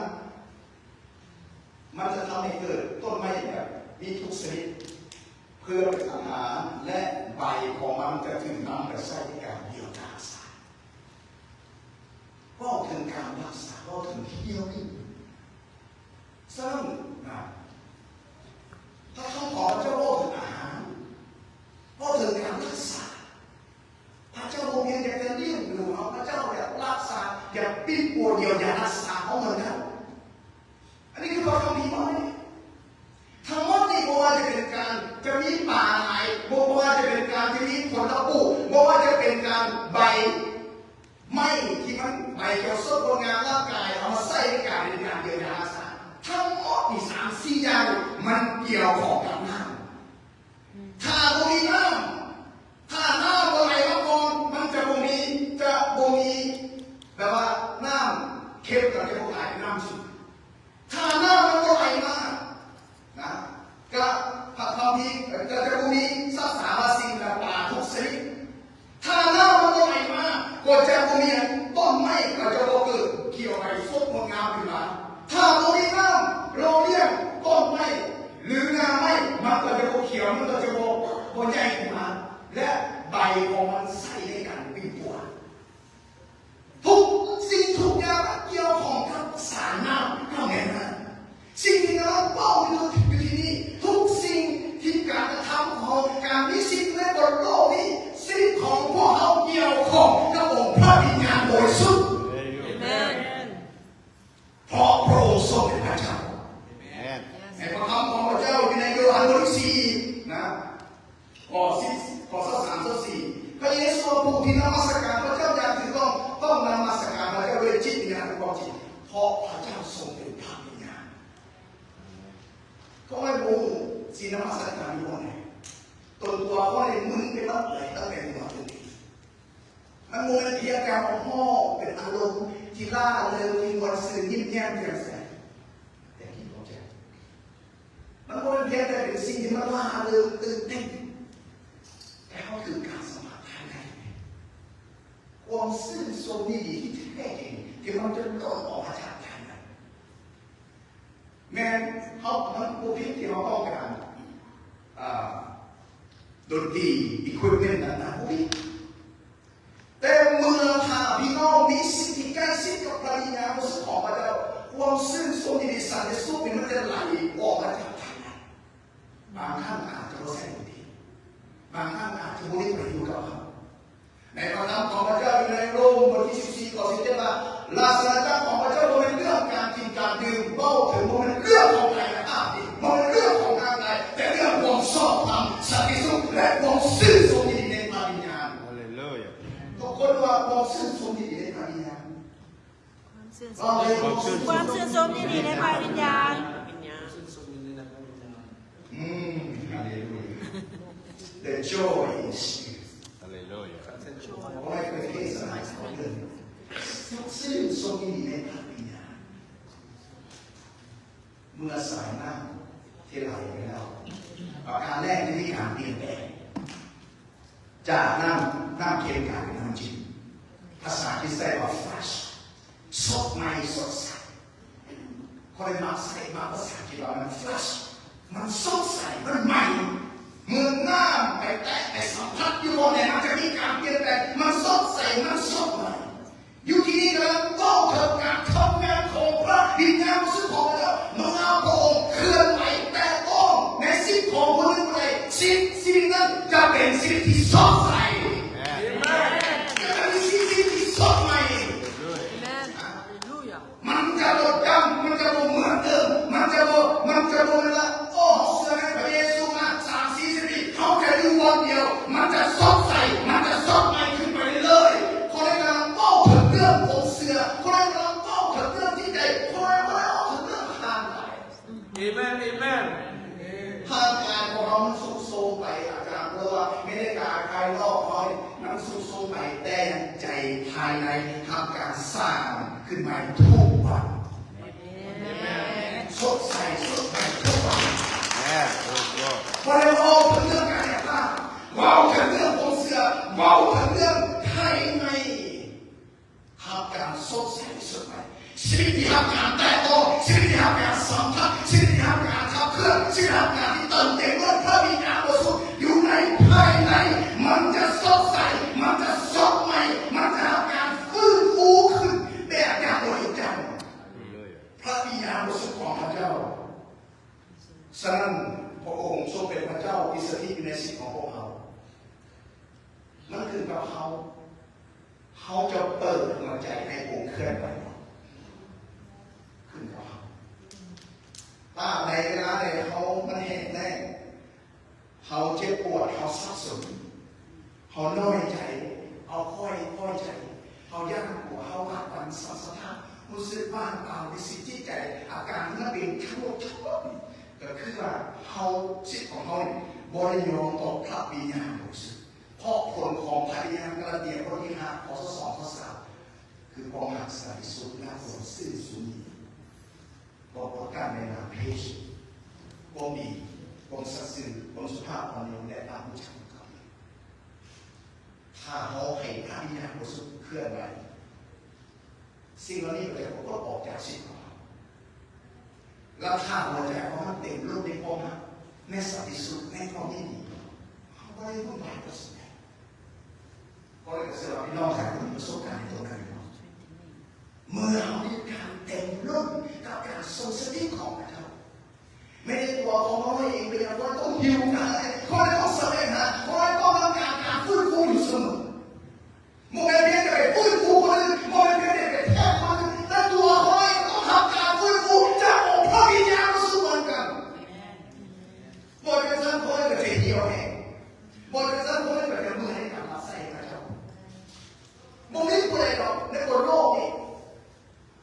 ມັນຈະທຳໃຫ້ເກີດຕົ້ນໄມ້ແບບມີທຸກຊະນິດ ເພື່ອເປັນອາຫານ ແລະ ໃບຂອງມັນຈະຖືກນຳໄປໃຊ້ໃນການຢຽວຢາຮັກສາ. ເວົ້າເຖິງການຮັກສາ, ເວົ້າເຖິງ healing. ສະນັ້ນນະ, ພະຄຳຂອງພະເຈົ້າເວົ້າເຖິງອາຫານ, ເວົ້າເຖິງການຮັກສາ. ພະເຈົ້າບໍ່ພຽງແຕ່ຈະລ້ຽງດູເຮົາ, ພະເຈົ້າຢາກຮັກສາ, ຢາກປິ່ນປົວ, ຢຽວຢາຮັກສາເຮົາເໝືອນກັນ. ອັນນີ້ຄືພະຄຳພີເວົ້າເດ້. ທັງໝົດນີ້ ບໍ່ວ່າຈະເປັນການຈະມີປາຫຼາຍ, ບໍ່ ບໍ່ວ່າຈະເປັນການຈະມີຜົນລະປູກ, ບໍ່ວ່າຈະເປັນການໃບ ໄມ້ທີ່ມັນໃບຂຽວສົດງົດງາມຮ່າງກາຍ ເອົາມາໃຊ້ໃນການເປັນການຢຽວຢາຮັກສາ, ທັງໝົດນີ້ສາມສີ່ຢ່າງ ມັນກ່ຽວຂ້ອງກັບນ້ຳ. ຖ້າບໍ່ມີນ້ຳ, ຖ້ານ້ຳບໍ່ໄຫຼມາກ່ອນ, ມັນຈະບໍ່ມີ, ຈະບໍ່ມີ ແບບວ່ານ້ຳເຄັມກໍຈະບໍ່ກາຍເປັນນ້ຳຊຸມ. ຖ້ານ້ຳມັນບໍ່ໄຫຼມານະ, ກະພະຄຳພີ ກະຈະບໍ່ມີສັດສາວາສິ່ງ ແລະ ປາທຸກຊະນິດ. ຖ້ານ້ຳມັນບໍ່ໄຫຼມາ, ກໍຈະບໍ່ມີອັນ ຕົ້ນໄມ້ກໍຈະບໍ່ເກີດ ຂຽວໃບສົດງົດງາມຂຶ້ນມາ. ຖ້າບໍ່ມີນ້ຳຫຼໍ່ລ້ຽງ, ຕົ້ນໄມ້ ຫຼື ງ່າໄມ້ ມັນ ກໍໃຫຍ່ຂຶ້ນມາ ແລະ ໃບຂອງມັນໃຊ້ໃນການປິ່ນປົວ. ທຸກສິ່ງທຸກຢ່າງກ່ຽວຂ້ອງກັບສານນ້ຳກໍແມ່ນນັ້ນ. ສິ່ງທີ່ກຳລັງເວົ້າຢູ່ ຢູ່ທີ່ນີ້ ທຸກສິ່ງທີ່ການກະທຳຂອງເຮົາ ການມີຊີວິດໃນບົນໂລກນີ້ ຊີວິດຂອງພວກເຮົາກ່ຽວຂ້ອງກັບອົງພະວິນຍານບໍລິສຸດ. ອາເມນ. ເພາະພະອົງຊົງເປັນພະເຈົ້າ. ອາເມນ. ໃນພະຄຳຂອງພະເຈົ້າຢູ່ໃນໂຍຮັນບົດທີສີ່ນະ ຂໍ້ສິບ ຂໍ້ຊາວສາມ ຊາວສີ່ ພະເຢຊູວ່າ ຜູ້ທີ່ນະມັດສະການພະເຈົ້າຢ່າງຖືກຕ້ອງ ຕ້ອງນະມັດສະການພະເຈົ້າດ້ວຍຈິດວິນຍານ ແລະ ຄວາມຈິງ ເພາະພະເຈົ້າຊົງເປັນພະວິນຍານ. ກໍບໍ່ຮູ້ຊິນະມັດສະການຢູ່ບ່ອນໃດ. ຕົນຕົວຂ້ອຍນີ້ມຶນໄປໝົດເລີຍ ຕັ້ງແຕ່ຫົວຈົນຕີນ. ມັນບໍ່ແມ່ນພຽງແຕ່ເຮົາຮ້ອງເປັນອາລົມທີ່ລ່າເລີງ ທີ່ມ່ວນຊື່ນ ຍິ້ມແຍ້ມແຈ່ມໃສ ແຕ່ທີ່ເຂົ້າໃຈ. ມັນບໍ່ແມ່ນພຽງແຕ່ເປັນສິ່ງທີ່ມັນລ່າເລີງຕື່ນເຕັ້ນ, ແຕ່ເຮົາຖືກການສຳຜັດພາຍໃນ, ຄວາມຊື່ນຊົມຍິນດີທີ່ແທ້ຈິງ ທີ່ມັນຈະຕ້ອງອອກມາຈາກພາຍໃນ. ແມ່ນເຮົາ ມັນບໍ່ຜິດທີ່ເຮົາຕ້ອງການ ອ່າ ດົນຕີ equipment ຕ່າງໆ ບໍ່ຜິດ. ແຕ່ເມື່ອຖ້າພີ່ນ້ອງມີສິ່ງທີ່ໃກ້ຊິດກັບພະວິນຍານບໍລິສຸດຂອງພະເຈົ້າ, ຄວາມຊື່ນຊົມຍິນດີສັນຕິສຸກນີ້ມັນຈະໄຫຼອອກມາຈາກພາຍໃນ. ບາງຄັ້ງອາດຈະບໍ່ໃສ່ດົນຕີ, ບາງຄັ້ງອາດຈະບໍ່ໄດ້ໄປຢູ່ກັບເຮົາ. ໃນພະຄຳຂອງພະເຈົ້າຢູ່ໃນໂຣມບົດທີສິບສີ່ ຂໍ້ສິບເຈັດວ່າ, ລາຊະອານາຈັກຂອງພະເຈົ້າບໍ່ແມ່ນເລື່ອງການກິນການດື່ມ, ເວົ້າເຖິງບໍ່ແມ່ນເລື່ອງຂອງກາຍກະທຳ, ບໍ່ແມ່ນເລື່ອງຂອງຮ່າງກາຍ, ແຕ່ເລື່ອງຄວາມຊອບທຳ, ສັນຕິສຸກ ແລະ ຄວາມຊື່ນຊົມຍິນດີໃນພະວິນຍານ. ຮາເລລູຢາ. ທຸກຄົນວ່າຄວາມຊື່ນຊົມຍິນດີໃນພະວິນຍານ. ຄວາມຊື່ນຊົມ ຄວາມຊື່ນຊົມຍິນດີໃນພະວິນຍານ. ອືມ ຮາເລລູຢາ. The joy is here. ຮາເລລູຢາ. ໂອ້ຍ ເຄີຍເທດສະນາຂອງເພິ່ນ ຊື່ນຊົມຍິນດີໃນພະວິນຍານ. ເມື່ອສາຍນ້ຳທີ່ໄຫຼໄປແລ້ວ, ປະການແລກທີ່ມີການປ່ຽນແປງ. ຈາກນ້ຳ ນ້ຳເຄັມກາຍເປັນນ້ຳຈືດ. ພາສາອັງກິດໃຊ້ວ່າ fresh ສົດໃໝ່ສົດໃສ. ຂ້ອຍມັກໃຊ້ ມັກພາສາອັງກິດວ່າມັນ fresh ມັນສົດໃສ ມັນໃໝ່. ເມື່ອນ້ຳໄປແຕະ ໄປສຳຜັດຢູ່ບ່ອນໃດ ມັນຈະມີການປ່ຽນແປງ, ມັນສົດໃສ ມັນສົດໃໝ່. ຢູ່ທີ່ນີ້ກຳລັງເວົ້າເຖິງການທຳງານຂອງພະວິນຍານບໍລິສຸດຂອງພະເຈົ້າ. ເມື່ອພະອົງເຄື່ອນໄຫວແຕະຕ້ອງໃນຊີວິດຂອງຜູ້ໜຶ່ງຜູ້ໃດ, ຊີວິດ ຊີວິດນັ້ນຈະເປັນຊີວິດທີ່ສົດໃສ. ອາເມນ. ຈະເປັນຊີວິດທີ່ສົດໃໝ່. ອາເມນ. ຮາເລລູຢາ. ມັນຈະບໍ່ດຳ, ມັນຈະບໍ່ເໝືອນເດີມ, ມັນຈະບໍ່ ມັນຈະບໍ່ແມ່ນວ່າ ໂອ້ ເຮົາເຊື່ອໃນພະເຢຊູມາສາມສີ່ສິບປີ ເຮົາຈະຢູ່ບ່ອນດຽວ. ມັນຈະສົດໃສ, ມັນຈະສົດໃໝ່ຂຶ້ນໄປເລື້ອຍໆ. ຄົນໃດກຳລັງເວົ້າເຖິງເລື່ອງຄວາມເຊື່ອ, ຄົນໃດກຳລັງເວົ້າເຖິງເລື່ອງຈິດໃຈ, ຄົນໃດບໍ່ໄດ້ເວົ້າເຖິງເລື່ອງຮ່າງກາຍ. ເອເມນ ເອເມນ. ຮ່າງກາຍຂອງເຮົາມັນຊຸດໂຊມໄປ ອາຈານ, ເພາະວ່າແມ່ນກາຍພາຍນອກເຮົານີ້ມັນຊຸດໂຊມໄປ, ແຕ່ໃຈພາຍໃນຮັບການສ້າງຂຶ້ນໃໝ່ທຸກວັນ. ສົດໃສສົດໃໝ່ທຸກວັນ. ແມ່ນ ໂອ້ ບໍ່ໄດ້ເວົ້າເຖິງເລື່ອງກາຍພາບ, ເວົ້າເຖິງເລື່ອງຄວາມເຊື່ອ, ເວົ້າເຖິງເລື່ອງພາຍໃນ ຮັບການສົດໃສສົດໃໝ່. ຊີວິດທີ່ຮັບການແຕະຕ້ອງ, ຊີວິດທີ່ຮັບການສຳຜັດ, ຊີວິດທີ່ຮັບການຂັບເຄື່ອນ, ຊີວິດຮັບການທີ່ເຕີມເຕັມດ້ວຍພະວິນຍານບໍລິສຸດຢູ່ໃນພາຍໃນ, ມັນຈະສົດໃສ, ມັນຈະສົດໃໝ່, ມັນຈະຮັບການຟື້ນຟູຂຶ້ນແບບຢ່າງມະຫັດສະຈັນ. ພະວິນຍານບໍລິສຸດຂອງພະເຈົ້າ. ສະນັ້ນ ພະອົງຊົງເປັນພະເຈົ້າທີ່ສະຖິດຢູ່ໃນຊີວິດຂອງພວກເຮົາ. ມັນຂຶ້ນກັບເຮົາ, ເຮົາຈະເປີດຫົວໃຈໃຫ້ອົງເຄື່ອນໄຫວບໍ່? ຂຶ້ນກັບເຮົາ. ຕາບໃດເວລາໃດເຮົາມັນແຫ້ງແລ້ງ, ເຮົາເຈັບປວດ, ເຮົາສັບສົນ, ເຮົານ້ອຍໃຈ, ເຮົາຂ້ອຍ ຂ້ອຍໃຈ, ເຮົາຢ້ານກົວ, ເຮົາຫວາດຫວັ່ນ, ສັນສະທ້ານ, ຮູ້ສຶກວ່າງເປົ່າໃນຊີວິດຈິດໃຈ, ອາການທີ່ມັນເປັນທັງໝົດທັງໝົດນີ້ ກໍຄືວ່າເຮົາ, ຈິດຂອງເຮົານີ້ບໍ່ໄດ້ຍອມຕໍ່ພະວິນຍານບໍລິສຸດ. ເພາະຜົນຂອງພະວິນຍານ, ກາລາເຕຍ ບົດທີຫ້າ ຂໍ້ຊາວສອງ ຊາວສາມ ຄືຄວາມຮັກ, ສັນຕິສຸກ, ແລະ ຄວາມຊື່ນຊົມຍິນດີ. ບໍ່ປະການໃນນາມເພດ, ຄວາມດີ, ຄວາມສັດຊື່, ຄວາມສຸພາບອ່ອນໂຍນ ແລະ ຄວາມຮູ້ຈັກນຳກັນ. ຖ້າເຮົາໃຫ້ພະວິນຍານບໍລິສຸດເຄື່ອນໄຫວ, ສິ່ງເຫຼົ່ານີ້ກໍຈະປາກົດອອກຈາກຊີວິດຂອງເຮົາ. ແລ້ວຖ້າຫົວໃຈຂອງເຮົາເຕັມລົ້ນດ້ວຍຄວາມຮັກ, ໃນສັນຕິສຸກ, ໃນຄວາມຍິນດີ, ເຮົາ ບໍ່ໄດ້ວຸ່ນວາຍປະສົບການ. ກໍເລີຍເຊື່ອວ່າພີ່ນ້ອງຫຼາຍຄົນມີປະສົບການໃນຕົວນັ້ນເນາະ ເມື່ອເຮົາມີການເຕັມລົ້ນກັບການຊົງສະຖິດຂອງພະເຈົ້າ ແມ້ໃນຕົວຂອງເຮົາເອງກໍຍັງຕ້ອງຫິວກະຫາຍ ເຮົາຕ້ອງສະແຫວງຫາ ເຮົາຕ້ອງການການຟື້ນຟູຢູ່ສະເໝີ. ບໍ່ແມ່ນພຽງແຕ່ໄປຟື້ນຟູຄົນອື່ນ ບໍ່ແມ່ນພຽງແຕ່ໄປແທກຄົນອື່ນ ແຕ່ຕົວເຮົາເອງຕ້ອງຮັບການຟື້ນຟູຈາກອົງພະວິນຍານບໍລິສຸດເໝືອນກັນ. ບໍ່ຈັ່ງຊັ້ນຄົນອື່ນກໍຈະຫ່ຽວແຮງ ບໍ່ຈັ່ງຊັ້ນຄົນອື່ນກໍຈະເມື່ອຍໃນການຮັບໃຊ້ພະເຈົ້າ. ບໍ່ມີຜູ້ໃດດອກໃນບົນໂລກນີ້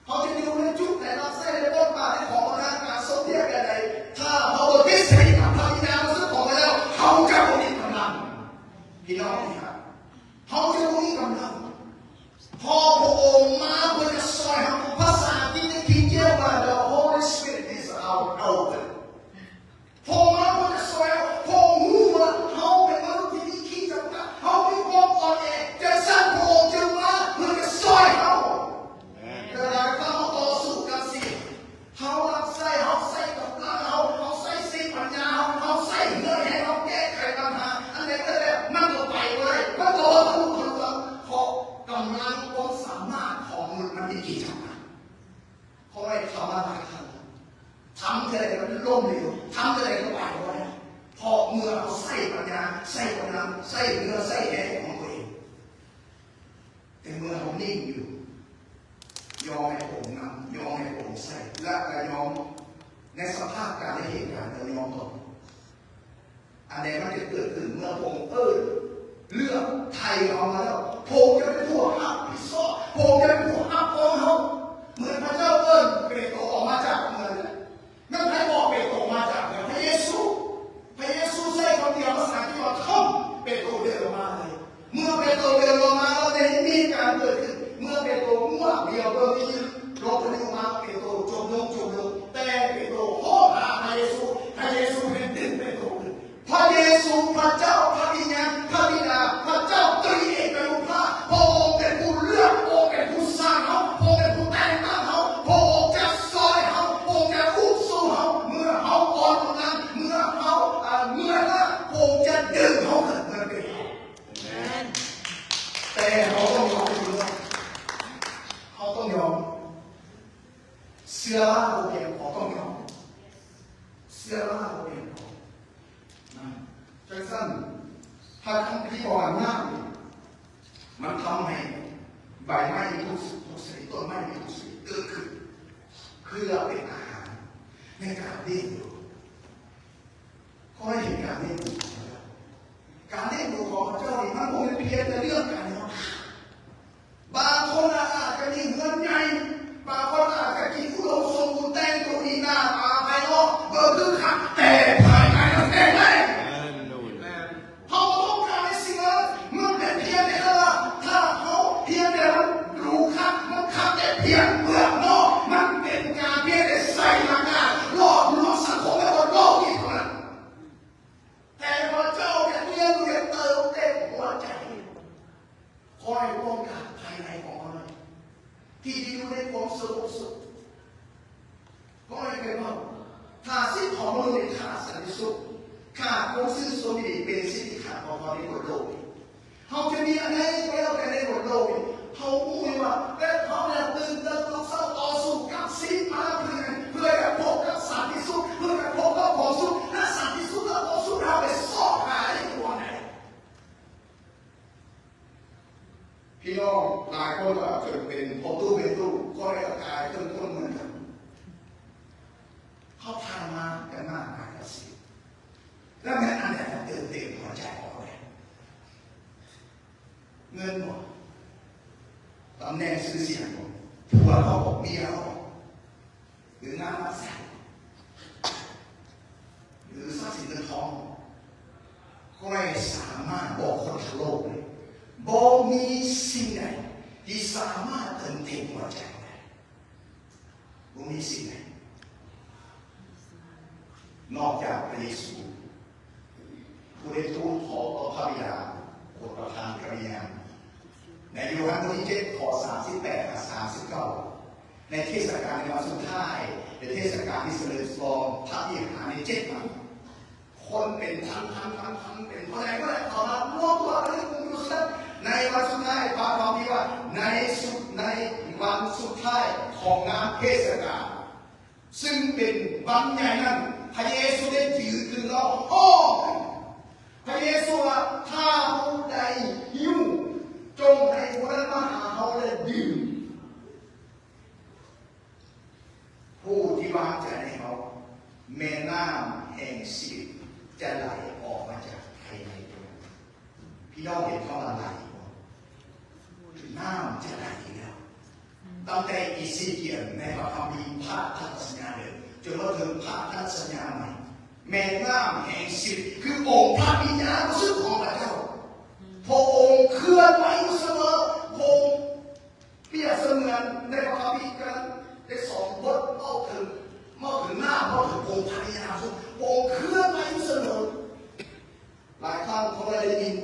ເຮົາຈະຢູ່ໃນຈຸດໃດ ຮັບໃຊ້ໃນບົດບາດໃນຂອງພະນັກງານສົມພຽງແບບໃດ ຖ້າເຮົາບໍ່ຕິດສະໜິດກັບພະວິນຍານບໍລິສຸດຂອງພະເຈົ້າ ເຮົາຈະບໍ່ມີກຳລັງ. ພີ່ນ້ອງທີ່ຮັກ ເຮົາຈະບໍ່ມີກຳລັງ ເພາະພະອົງມາເພື່ອຈະຊ່ອຍເຮົາ. ພາສາອັງກິດໃນ King James ວ່າ The Holy Spirit is our helper. ພະອົງມາເພື່ອຈະຊ່ວຍເຮົາ ພະອົງຮູ້ວ່າເຮົາເປັນມະນຸດທີ່ມີຂີດຈຳກັດ ເຮົາມີຄວາມອ່ອນແອ ຈັ່ງຊັ້ນພະອົງຈຶ່ງມາເພື່ອຈະຊ່ວຍເຮົາ. ເວລາເຮົາຕໍ່ສູ້ກັບສິ່ງ ເຮົາຮັບໃຊ້ ເຮົາໃຊ້ກຳລັງເຮົາ ເຮົາໃຊ້ສະຕິປັນຍາເຮົາ ເຮົາໃຊ້ເຫື່ອແຮງເຮົາແກ້ໄຂບັນຫາ ອັນໃດກໍແລ້ວແຕ່ ມັນກໍໄປບໍ່ໄດ້ ມັນກໍບໍ່ທະລຸທະລວງ ເພາະກຳລັງຄວາມສາມາດຂອງມະນຸດມັນມີຂີດຈຳກັດ. ຂ້ອຍທຳມາຫຼາຍຄັ້ງ ທຳເທື່ອໃດກໍລົ້ມເຫຼວ ທຳເທື່ອໃດກໍໄປບໍ່ໄດ້ ເພາະເມື່ອເຮົາໃຊ້ປັນຍາ ໃຊ້ກຳລັງ ໃຊ້ເຫື່ອ ໃຊ້ແຮງຂອງຕົວເອງ ແຕ່ເມື່ອເຮົານິ່ງຢູ່ ຍອມໃຫ້ພະອົງນຳ ຍອມໃຫ້ພະອົງໃຊ້ ແລະ ກໍຍອມ ໃນສະພາບການ ໃນເຫດການ ກໍຍອມຕໍ່. ອັນໃດມັນຈະເກີດຂຶ້ນເມື່ອພະອົງເອີ້ນເລືອກໄຖ່ເຮົາມາແລ້ວ ພະອົງຈະເປັນຜູ້ຮັບຜິດຊອບ ພະອົງຈະເປັນຜູ້ຮັບຮອງເຮົາ. ເໝືອນພະເຈົ້າເອີ້ນເປໂຕອອກມາຈາກເມືອງນັ້ນ ແມ່ນໃຜບອກເປໂຕອອກມາຈາກເມືອງ? ພະເຢຊູ. ພະເຢຊູໃຊ້ຄຳດຽວພາສາອັງກິດວ່າ come. ເປໂຕເດີນອອກມາເລີຍ. ເມື່ອເປໂຕເດີນລົງມາແລ້ວ ໄດ້ມີການເກີດຂຶ້ນ ເມື່ອເປໂຕງວບດຽວເບິ່ງທີ່ລົງພະຍຸມາ ເປໂຕຈົມລົງ ຈົມລົງ ແຕ່ເປໂຕຮ້ອງຫາພະເຢຊູ ພະເຢຊູຈຶ່ງດຶງເປໂຕຂຶ້ນ. ພະເຢຊູ ພະເຈົ້າ ພະວິນຍານ ພະບິດາ ພະເຈົ້າຕຣີເອກະອະນຸພາກ ພະອົງເປັນຜູ້ເລືອກ ພະອົງເປັນຜູ້ສ້າງເຮົາ ພະອົງເປັນຜູ້ແຕ່ງຕັ້ງເຮົາ ພະອົງຈະຊ່ອຍເຮົາ ພະອົງຈະອຸບຊູເຮົາ ເມື່ອເຮົາອ່ອນກຳລັງ ເມື່ອເຮົາ ເມື່ອຍລ້າ ພະອົງຈະດຶງເຮົາຂຶ້ນເໝືອນເປັນເຮົາ. ແມ່ນ. ແຕ່ເຮົາຕ້ອງຍອມ ເຮົາຕ້ອງຍອມ ເຊື້ອລາບໍ່ພຽງພໍ ຕ້ອງຍອມ ເຊື້ອລາບໍ່ພຽງພໍ. ຈັ່ງຊັ້ນ ພະຄຳພີບອກວ່າ ນ້ຳນີ້ ມັນທຳໃຫ້ໃບໄມ້ມີທຸກ ທຸກຊະນິດ ຕົ້ນໄມ້ມີທຸກຊະນິດເກີດຂຶ້ນ ເພື່ອເປັນອາຫານໃນການລ້ຽງດູ. ຂໍໃຫ້ເຫັນການລ້ຽງດູຂອງພະເຈົ້າ. ການລ້ຽງດູຂອງພະເຈົ້ານີ້ ມັນບໍ່ແມ່ນພຽງແຕ່ເລື່ອງການນອນ. ບາງຄົນອາດຈະມີເຮືອນໃຫຍ່, ບາງຄົນອາດຈະກິນອຸດົມສົມບູນ, ແຕ່ງຕົວດີໜ້າຕາພາຍນອກເບິ່ງຄືຄັກ, ແຕ່ພາຍໃນມັນແຕກແຫຼກ. ເຮົາບໍ່ຕ້ອງການໃນສິ່ງນັ້ນ. ມັນເປັນພຽງແຕ່ວ່າ ຖ້າເຮົາພຽງແຕ່ມັນດູຄັກ, ມັນຄັກແຕ່ພຽງເບື້ອງນອກ, ມັນເປັນການພຽງແຕ່ໃສ່ຫຼັກການຫຼອກລວງສັງຄົມໃນບົນໂລກນີ້ເທົ່ານັ້ນ. ແຕ່ພະເຈົ້າຢາກລ້ຽງດູ ຢາກເຕີມເຕັມຫົວໃຈ. ຂໍໃຫ້ພວກເຮົາກາບພາຍໃນຂອງເຮົາໜ້ອຍ ທີ່ຈະຢູ່ໃນຄວາມສະຫງົບສຸກ. ຂໍໃຫ້ເກີດວ່າ ຖ້າສິດຂອງມະນຸດນີ້ຂາດສັນຕິສຸກ, ຂາດຄວາມຊື່ຊົມນີ້ ເປັນສິ່ງທີ່ຂາດບໍ່ໄດ້ໃນບົນໂລກນີ້. ເຮົາຈະມີອັນໃດກໍແລ້ວແຕ່ໃນບົນໂລກນີ້, ເຮົາຮູ້ຢູ່ວ່າ ແຕ່ເຮົາແມ່ນຕື່ນເຕີນທຸກເຊົ້າຕໍ່ສູ້ກັບຊີວິດມາເພື່ອຫຍັງ? ເພື່ອຢາກພົບກັບສັນຕິສຸກ, ເພື່ອຢາກພົບກັບຄວາມສຸກ, ແລະ ສັນຕິສຸກ ແລະ ຄວາມສຸກ ເຮົາໄປຊອກຫາໄດ້ຢູ່ບ່ອນໃດ? ພີ່ນ້ອງຫຼາຍຄົນກໍຈົນເປັນພໍ່ຕູ້ແມ່ຕູ້, ຂ້ອຍກໍກາຍເປັນຄົນເໝືອນກັນ. ເຮົາຜ່ານມາກັນມາຫຼາຍກວ່າສິບ ແລ້ວແມ່ນອັນໃດທີ່ເຕີມເຕັມຫົວໃຈຂອງເຮົາແດ່? ເງິນບໍ? ຕຳແໜ່ງຊື່ສຽງບໍ? ຜົວເຮົາບໍ? ເມຍເຮົາບໍ? ຫຼືງານຮັບໃຊ້ ຫຼືຊັບສິນເງິນທອງ, ຂ້ອຍສາມາດບອກຄົນທັງໂລກເລີຍ, ບໍ່ມີສິ່ງໃດທີ່ສາມາດເຕີມເຕັມຫົວໃຈເຮົາໄດ້. ບໍ່ມີສິ່ງໃດນອກຈາກພະເຢຊູ. ຜູ້ໄດ້ທູນຂໍຕໍ່ພະບິດາ ໂປດປະທານພະວິນຍານ. ໃນໂຢຮັນບົດທີເຈັດ ຂໍ້ສາມສິບແປດຫາສາມສິບເກົ້າ, ໃນເທດສະການໃນວັນສຸດທ້າຍ ແລະ ເທດສະການທີ່ສະເຫຼີມສະຫຼອງພະວິຫານໃນເຈັດວັນ, ຄົນເປ ປັນພັນໆໆໆ ເປັນເທົ່າໃດກໍໄດ້ ເຂົ້າມາລວມຕົວກັນຢູ່ຊັ້ນ. ໃນວັນສຸດທ້າຍ ພະຄຳພີວ່າ ໃນສຸດ ໃນວັນສຸດທ້າຍຂອງງານເທດສະການ ຊຶ່ງເປັນວັນໃຫຍ່ນັ້ນ ພະເຢຊູໄດ້ຢືນຂຶ້ນແລ້ວຮ້ອງ. ພະເຢຊູວ່າ ຖ້າຜູ້ໃດຫິວ ຈົ່ງໃຫ້ຜູ້ນັ້ນມາຫາເຮົາແລະດື່ມ. ຜູ້ທີ່ວາງໃຈໃນເຮົາ ແມ່ນ້ຳແຫ່ງຊີວິດຈະໄຫຼອອກມາຈາກພາຍໃນຕົວ. ພີ່ນ້ອງເຫັນຄຳວ່າໄຫຼບໍ່? ນ້ຳຈະໄຫຼແລ້ວ. ຕັ້ງແຕ່ເອເຊກຽນໃນພະຄຳພີ ພະພັນທະສັນຍາເດີມ ຈົນມາເຖິງພະພັນທະສັນຍາໃໝ່ ແມ່ນ້ຳແຫ່ງຊີວິດ ຄືອົງພະວິນຍານບໍລິສຸດຂອງພະເຈົ້າ ພະອົງເຄື່ອນໄຫວຢູ່ສະເໝີ. ພະອົງ ປຽບສະເໝືອນໃນພະຄຳພີກັນໄດ້ສອງບົດ ເວົ້າເຖິງ ເວົ້າເຖິງນ້ຳ ເວົ້າເຖິງອົງພະວິນຍານ ພະອົງເຄື່ອນໄຫວຢູ່ສະເໝີ. ຫຼາຍຄັ້ງເຮົາໄດ້ຍິນ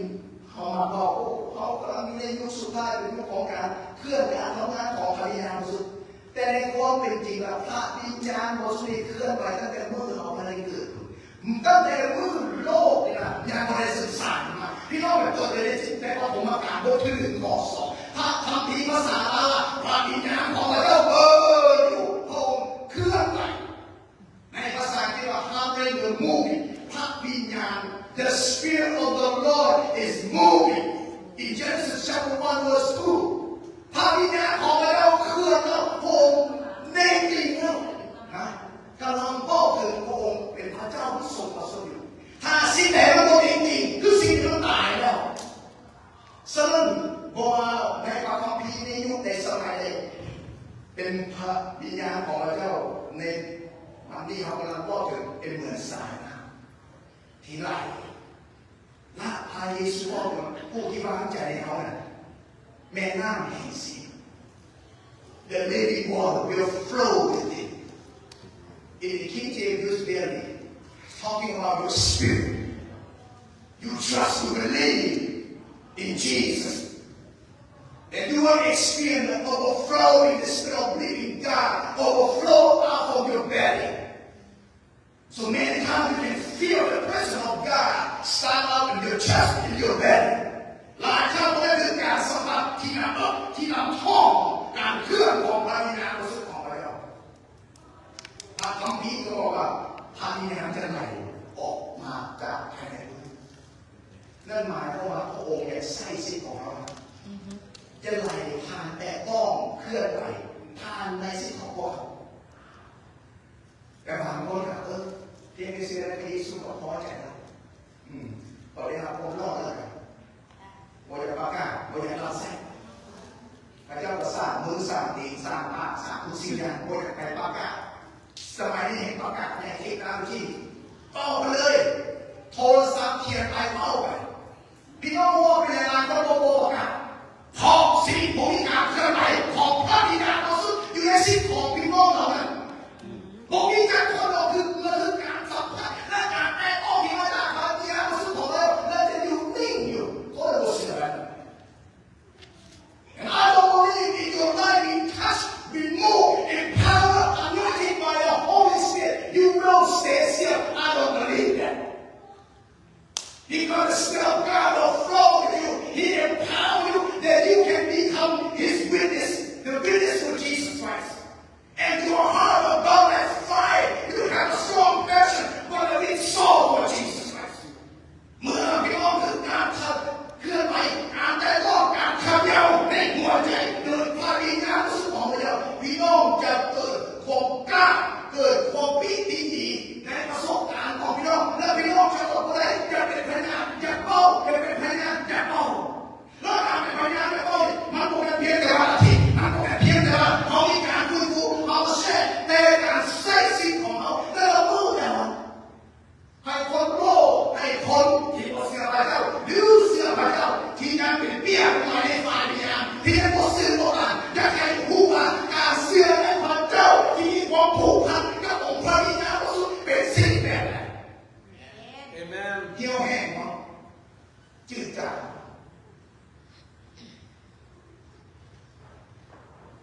ເຮົາມັກເວົ້າ ໂອ້ ເຮົາກຳລັງຢູ່ໃນຍຸກສຸດທ້າຍ ເປັນຍຸກຂອງການເຄື່ອນການທຳງານຂອງພະວິນຍານບໍລິສຸດ. ແຕ່ໃນຄວາມເປັນຈິງແລ້ວ ພະວິນຍານບໍລິສຸດນີ້ເຄື່ອນໄຫວຕັ້ງແຕ່ມື້ເຮົາບໍ່ໄດ້ເກີດ. ຕັ້ງແຕ່ມື້ໂລກນີ້ນະ ຍັງບໍ່ໄດ້ສຶກສາມາ ພີ່ນ້ອງໄປເປີດເລີຍໃນ ໃນປະຖົມມະການບົດທີໜຶ່ງ ຂໍ້ສອງ ພະຄຳພີພາສາລາວວ່າ ພະວິນຍານຂອງພະເຈົ້າເບີຢູ່ ພະອົງເຄື່ອນໄຫວ. ໃນພາສາອັງກິດວ່າ hovering or moving ພະວິນຍານ The Spirit of the Lord is moving in Genesis chapter one verse two. ພະວິນຍານຂອງພະເຈົ້າເຄື່ອນແລ້ວ ພະອົງເໜັງກິງແລ້ວນະ. ກຳລັງເວົ້າເຖິງພະອົງເປັນພະເຈົ້າທີ່ຊົງພະຊົນຢູ່. ຖ້າສິ່ງໃດມັນບໍ່ເໜັງກິງ ຄືສິ່ງທີ່ມັນຕາຍແລ້ວ. ສະນັ້ນ ບໍ່ວ່າໃນພະຄຳພີໃນຍຸກໃດສະໄໝໃດ ເປັນພະວິນຍານຂອງພະເຈົ້າ. ໃນວັນນີ້ເຮົາກຳລັງເວົ້າເຖິງເປັນເໝືອນສາຍນ້ຳທີ່ໄຫຼ ລະພະເຢຊູເວົ້າເຖິງຜູ້ທີ່ວາງໃຈໃນເຮົານັ້ນ ແມ່ນ້ຳແຫ່ງຊີວິດ The living water will flow within. In the King James, use belly, talking about your spirit. You trust, you believe in Jesus. And you will experience the overflow in the Spirit of living God, overflow out of your belly. So many times you can feel the presence of God start out in your chest, in your belly. ຫຼາຍຄັ້ງມັນຄືການສຳຜັດທີ່ໜ້າເອິກ ທີ່ໜ້າທ້ອງ ການເຄື່ອນຂອງພະວິນຍານບໍລິສຸດຂອງພະເຈົ້າ. ພະຄຳພີກໍບອກວ່າ ພະວິນຍານຈະໄຫຼອອກມາຈາກພາຍໃນ. ນັ້ນໝາຍຄວາມວ່າພະອົງຢາກໃຊ້ຊີວິດຂອງເຮົາ ຈະໄຫຼຜ່ານແຕະຕ້ອງ ເຄື່ອນໄຫວຜ່ານໃນຊີວິດຂອງພວກເຮົາ. ແຕ່ບາງຄົນກໍ ເອີ ພຽງແຕ່ເຊື່ອໃນພະເຢຊູກໍພໍໃຈແລ້ວ. ອືມ ກໍໄດ້ຮັບຄວາມລອດແລ້ວ ກໍບໍ່ຢາກປະກາດ ບໍ່ຢາກລຳໃຊ້. ເຂົາເຈົ້າກໍສ້າງມື ສ້າງຕີນ ສ້າງພະ ສ້າງທຸກສິ່ງຢ່າງ ບໍ່ຢາກໃຫ້ປະກາດ. ສະໄໝນີ້ເຫັນປະກາດໃນເທກໂນໂລຈີ ເວົ້າໄປເລີຍ ໂທລະສັບຂຽນໄປ ເວົ້າໄປ. ພີ່ນ້ອງຮູ້ວ່າເປັນຫຍັງຫຼາຍຄົນບໍ່ ບໍ່ປະກາດ? ເພາະຊິບໍ່ມີການເຄື່ອນໄຫວຂອງພະວິນຍານບໍລິສຸດຢູ່ໃນຊີວິດຂອງພີ່ນ້ອງເຫຼົ່ານັ້ນ. ບໍ່ມີຈັກຄົນດອກ ຄືເມື່ອຖືກການສຳຜັດ ແລະ ການແຕະຕ້ອງທີ່ມາຈາກພະວິນຍານບໍລິສຸດຂອງເຮົາ ແລະ ຈະຢູ່ນິ່ງຢູ່. ໂອ້ຍ ບໍ່ເຊື່ອແລ້ວ. And I don't believe if your life being touched, being moved, empowered, anointed by the Holy Spirit, you will stay still. I don't believe that. Because the Spirit of God will flow with you. He empower you that you can become His witness, the witness for Jesus Christ. And your heart will burn like fire. You have a strong passion for the winning soul for Jesus Christ. ເມື່ອພີ່ນ້ອງຖືກການເຄື່ອນໄຫວ ການແຕະຕ້ອງ ການເຂົາເຍົາໃນຫົວໃຈໂດຍພະວິນຍານບໍລິສຸດຂອງພະເຈົ້າ, ພີ່ນ້ອງຈະເກີດຄວາມກ້າ, ເກີດຄວາມປີຕິຍິນດີໃນປະສົບການຂອງພີ່ນ້ອງ ແລະ ພີ່ນ້ອງຈະອົດບໍ່ໄດ້ ຢາກເປັນພະຍານ ຢາກເວົ້າ ຢາກເປັນພະຍານ ຢາກເວົ້າ. ແລ້ວການເປັນພະຍານ ຢາກເວົ້ານີ້ ມັນບໍ່ແມ່ນພຽງແຕ່ວັນອາທິດ, ມັນບໍ່ແມ່ນພຽງແຕ່ວ່າເຮົາມີການຟື້ນຟູ ເຮົາມາແຊ ແຕ່ການໃຊ້ຊີວິດຂອງເຮົາແຕ່ລະມື້ແຕ່ລະວັນ. ໃຫ້ຄົນໂລກ ໃຫ້ຄົນທີ່ບໍ່ເຊື່ອພະເຈົ້າ ຫຼື ເຊື່ອພະເຈົ້າ ທີ່ຍັງເປັນເປ້ຍງາຍໃນຝ່າຍວິນຍານ ທີ່ຍັງບໍ່ຊື່ບໍ່ຕາງ ຢາກໃຫ້ຮູ້ວ່າການເຊື່ອໃນພະເຈົ້າທີ່ມີຄວາມຜູກພັນກັບອົງພະວິນຍານບໍລິສຸດເປັນສິ່ງແບບໃດ? ອາເມນ. ຫ່ຽວແຫ້ງບໍ່? ຈືດຈາງ?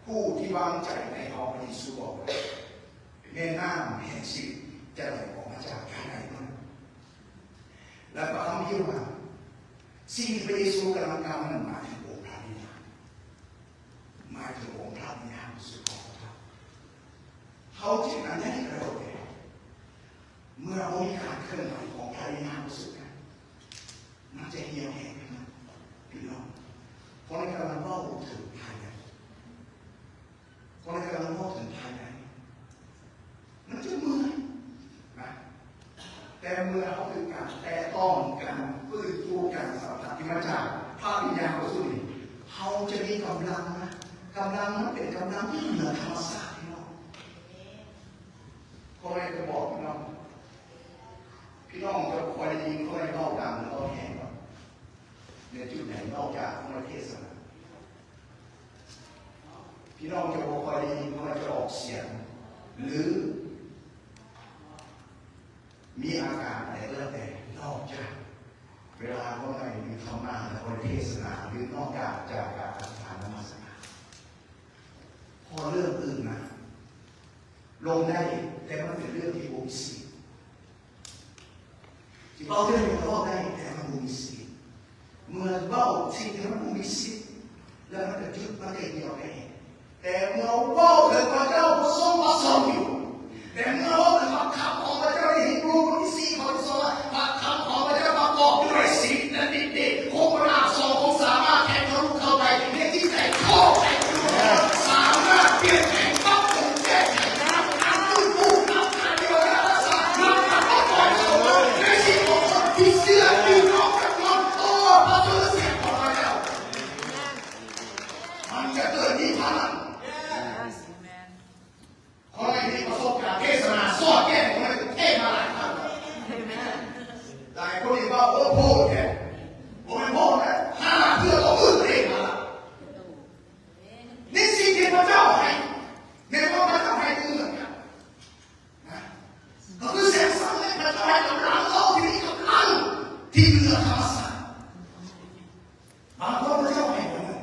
ຜູ້ທີ່ວາງໃຈໃນພະເຢຊູບອກວ່າ ແມ່ນ້ຳແຫ່ງຊີວິດຈະໄຫຼອອກມາຈາກພາຍໃນມັນ. ແລະ ພະຄຳພີວ່າ ສິ່ງທີ່ພະເຢຊູກຳລັງກ່າວນັ້ນ ໝາຍເຖິງອົງພະວິນຍານ, ໝາຍເຖິງອົງພະວິນຍານບໍລິສຸດຂອງພະເຈົ້າ. ເຮົາເຮັດອັນໃດກໍແລ້ວແຕ່ ເມື່ອບໍ່ມີການເຄື່ອນໄຫວຂອງພະວິນຍານບໍລິສຸດນັ້ນ ມັນຈະຫ່ຽວແຫ້ງໄປໝົດ ພີ່ນ້ອງ. ເພາະໃນການເວົ້າເຖິງພາຍໃນ ເພາະໃນການເວົ້າເຖິງພາຍໃນ ມັນຈະເມື່ອຍນະ, ແຕ່ເມື່ອເຮົາຖືກການແຕະຕ້ອງ, ການຟື້ນຟູ, ການສຳຜັດທີ່ມາຈາກພະວິນຍານບໍລິສຸດນີ້ ເຮົາຈະມີກຳລັງນະ, ກຳລັງມັນເປັນກຳລັງທີ່ເໜືອທຳມະຊາດ ພີ່ນ້ອງ. ຂ້ອຍຈະບອກພີ່ນ້ອງ, ພີ່ນ້ອງຈະບໍ່ຄ່ອຍໄດ້ຍິນຂ້ອຍເວົ້າດັງ ຫຼື ເວົ້າແຮງດອກ ໃນຈຸດໃດ ນອກຈາກຂ້ອຍເທດສະໜາ. ພີ່ນ້ອງຈະບໍ່ຄ່ອຍໄດ້ຍິນຂ້ອຍຈະອອກສຽງ ຫຼື ມີອາການໃດກໍແລ້ວແຕ່ ນອກຈາກເວລາຂ້ອຍຢູ່ທຳມະ ແລະ ຂ້ອຍເທດສະໜາ ຫຼື ນອກຈາກ ຈາກການອະທິຖານນະມັດສະການ. ເພາະເລື່ອງອື່ນນະ ລົງໄດ້ ແຕ່ມັນເປັນເລື່ອງທີ່ບໍ່ມີສິດ. ຊິເວົ້າເລື່ອງຫຍັງກໍເວົ້າໄດ້ ແຕ່ມັນບໍ່ມີສິດ. ເມື່ອເວົ້າສິ່ງທີ່ມັນບໍ່ມີສິດ ແລ້ວມັນກໍຢຸດ ມັນກໍຫ່ຽວແຫ້ງ. ແຕ່ເມື່ອເວົ້າເຖິງພະເຈົ້າຜູ້ຊົງພະຊົນຢູ່, ແຕ່ເມື່ອເວົ້າເຖິງພະຄຳຂອງພະເຈົ້າ ໃນຮີບຣູບົດທີສີ່ ຂໍ້ທີສອງ ວ່າ ພະຄຳຂອງພະເຈົ້າປະກອບດ້ວຍສິດ ແລະ ດິດເດດ, ຄົງອຳນາດສອງຄົງສາມາດແທງທະລຸເຂົ້າໄປໃນຈິດໃຈຂອງໃຜກໍໄດ້, ສາມາດປ່ຽນແປງ ປັບປຸງ ແກ້ໄຂ ມັນຈະເກີດມີພະລັງ. ຂ້ອຍມີປະສົບການເທດສະໜາສອດແກ້ ຂ້ອຍເທດມາຫຼາຍຄັ້ງ. ຫຼາຍຄົນເຫັນວ່າ ໂອ້ ໂພດແທ້. ບໍ່ແມ່ນໂພດນະ, ຫ້າເທື່ອກໍຄືເທດມາລະ. ໃນສິ່ງທີ່ພະເຈົ້າໃຫ້ ແມ່ນວ່າພະເຈົ້າໃຫ້ເໝືອນກັນນະ, ກໍຄືແສງສະຫວ່າງ ພະເຈົ້າໃຫ້ກຳລັງເຮົາທີ່ມີກຳລັງທີ່ເໜືອທຳມະຊາດ. ບາງຄົນພະເຈົ້າໃຫ້ກຳລັງ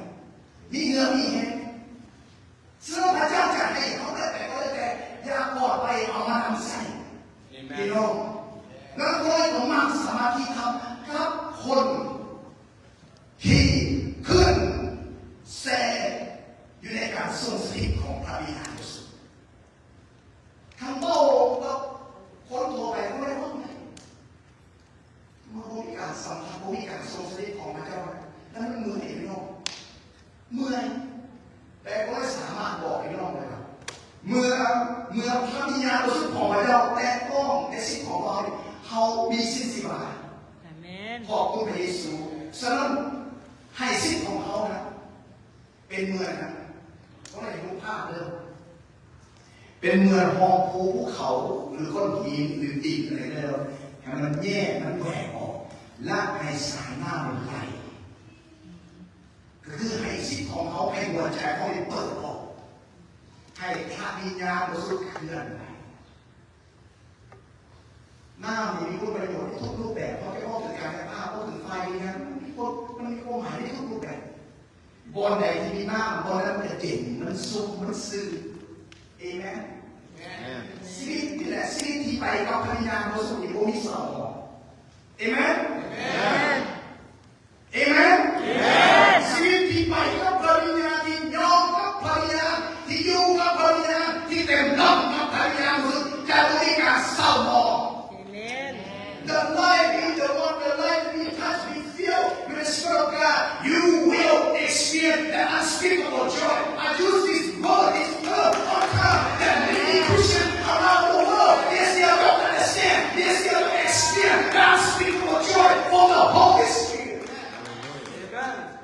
ມີເຫື່ອມີແຮງ, ເຊິ່ງພະເຈົ້າຈະໃຫ້ເຮົາໄດ້ໄປກໍແລ້ວແຕ່ ຢ່າກວາດໄປເອົາມານຳໃຊ້. ອາເມນ. ພີ່ນ້ອງ, ແລ້ວຂ້ອຍກໍມັກສະມາທິທຳກັບຄົນ ທີ່ຂຶ້ນແຊຢູ່ໃນການຊົງສະຖິດຂອງພະວິນຍານບໍລິສຸດ. ຄັນເວົ້າກັບຄົນທົ່ວໄປບໍ່ໄດ້ເວົ້າໄດ້. ເມື່ອບໍ່ມີການສຳຜັດ, ບໍ່ມີການຊົງສະຖິດຂອງພະເຈົ້າ, ແລ້ວມັນເມື່ອຍພີ່ນ້ອງ, ເມື່ອຍ. ແຕ່ຂ້ອຍສາມາດບອກພີ່ນ້ອງໄດ້ວ່າ ເມື່ອ, ເມື່ອພະວິນຍານບໍລິສຸດຂອງພະເຈົ້າແຕະຕ້ອງໃນຊີວິດຂອງເຮົາ, ເຮົາມີສິດຊິວ່າ ອາເມນ. ຂອບຄຸນພະເຢຊູ. ສະນັ້ນ ໃຫ້ສິດຂອງເຮົານະ ເປັນເໝືອນນະ, ເຮົາໄດ້ເຫັນຮູບພາບເດີ, ເປັນເໝືອນຮອກພູເຂົາ ຫຼື ກ້ອນຫີນ ຫຼື ດິນ ອະໄລກໍແລ້ວ, ໃຫ້ມັນແຍກ ມັນແຫວກອອກ ແລະ ໃຫ້ສາຍນ້ຳໄຫຼ. ກໍຄືໃຫ້ຈິດຂອງເຮົາ, ໃຫ້ຫົວໃຈຂອງເຮົາໄດ້ເປີດອອກ, ໃຫ້ພະວິນຍານບໍລິສຸດເຄື່ອນໄຫວ. ນ້ຳນີ້ມີຄຸນປະໂຫຍດໃນທຸກຮູບແບບ. ເຮົາຈະເວົ້າເຖິງກາຍະພາບ, ເວົ້າເຖິງຝ່າຍວິນຍານ, ມັນມີຄວາມ, ມັນມີຄວາມໝາຍໃນທຸກຮູບແບບ. ບ່ອນໃດທີ່ມີນ້ຳ, ບ່ອນນັ້ນມັນຈະເຢັນ, ມັນຊຸ່ມ, ມັນຊື່ນ. ເອເມນ. ເອເມນ. ຊີວິດນີ້ແຫຼະ, ຊີວິດທີ່ໄປກັບພະວິນຍານບໍລິສຸດນີ້ບໍ່ມີເສົ້າໝອງ. ເອເມນ. ເອເມນ. ເອເມນ. ເອເມນ. ຊີວິດທີ່ໄປກັບພະວິນຍານ, ທີ່ຍອມກັບພະວິນຍານ, ທີ່ຢູ່ກັບພະວິນຍານ, ທີ່ເຕັມລ້ອມກັບພະວິນຍານບໍລິສຸດ, ຈະບໍ່ມີການເສົ້າໝອງ. ເອເມນ. The life in the word, the life we touch, we feel with the Spirit of God, you will experience the unspeakable joy. I use this word, this term, all the time, that many Christians around the world, they still don't understand, they still don't experience the unspeakable joy from the Holy Spirit.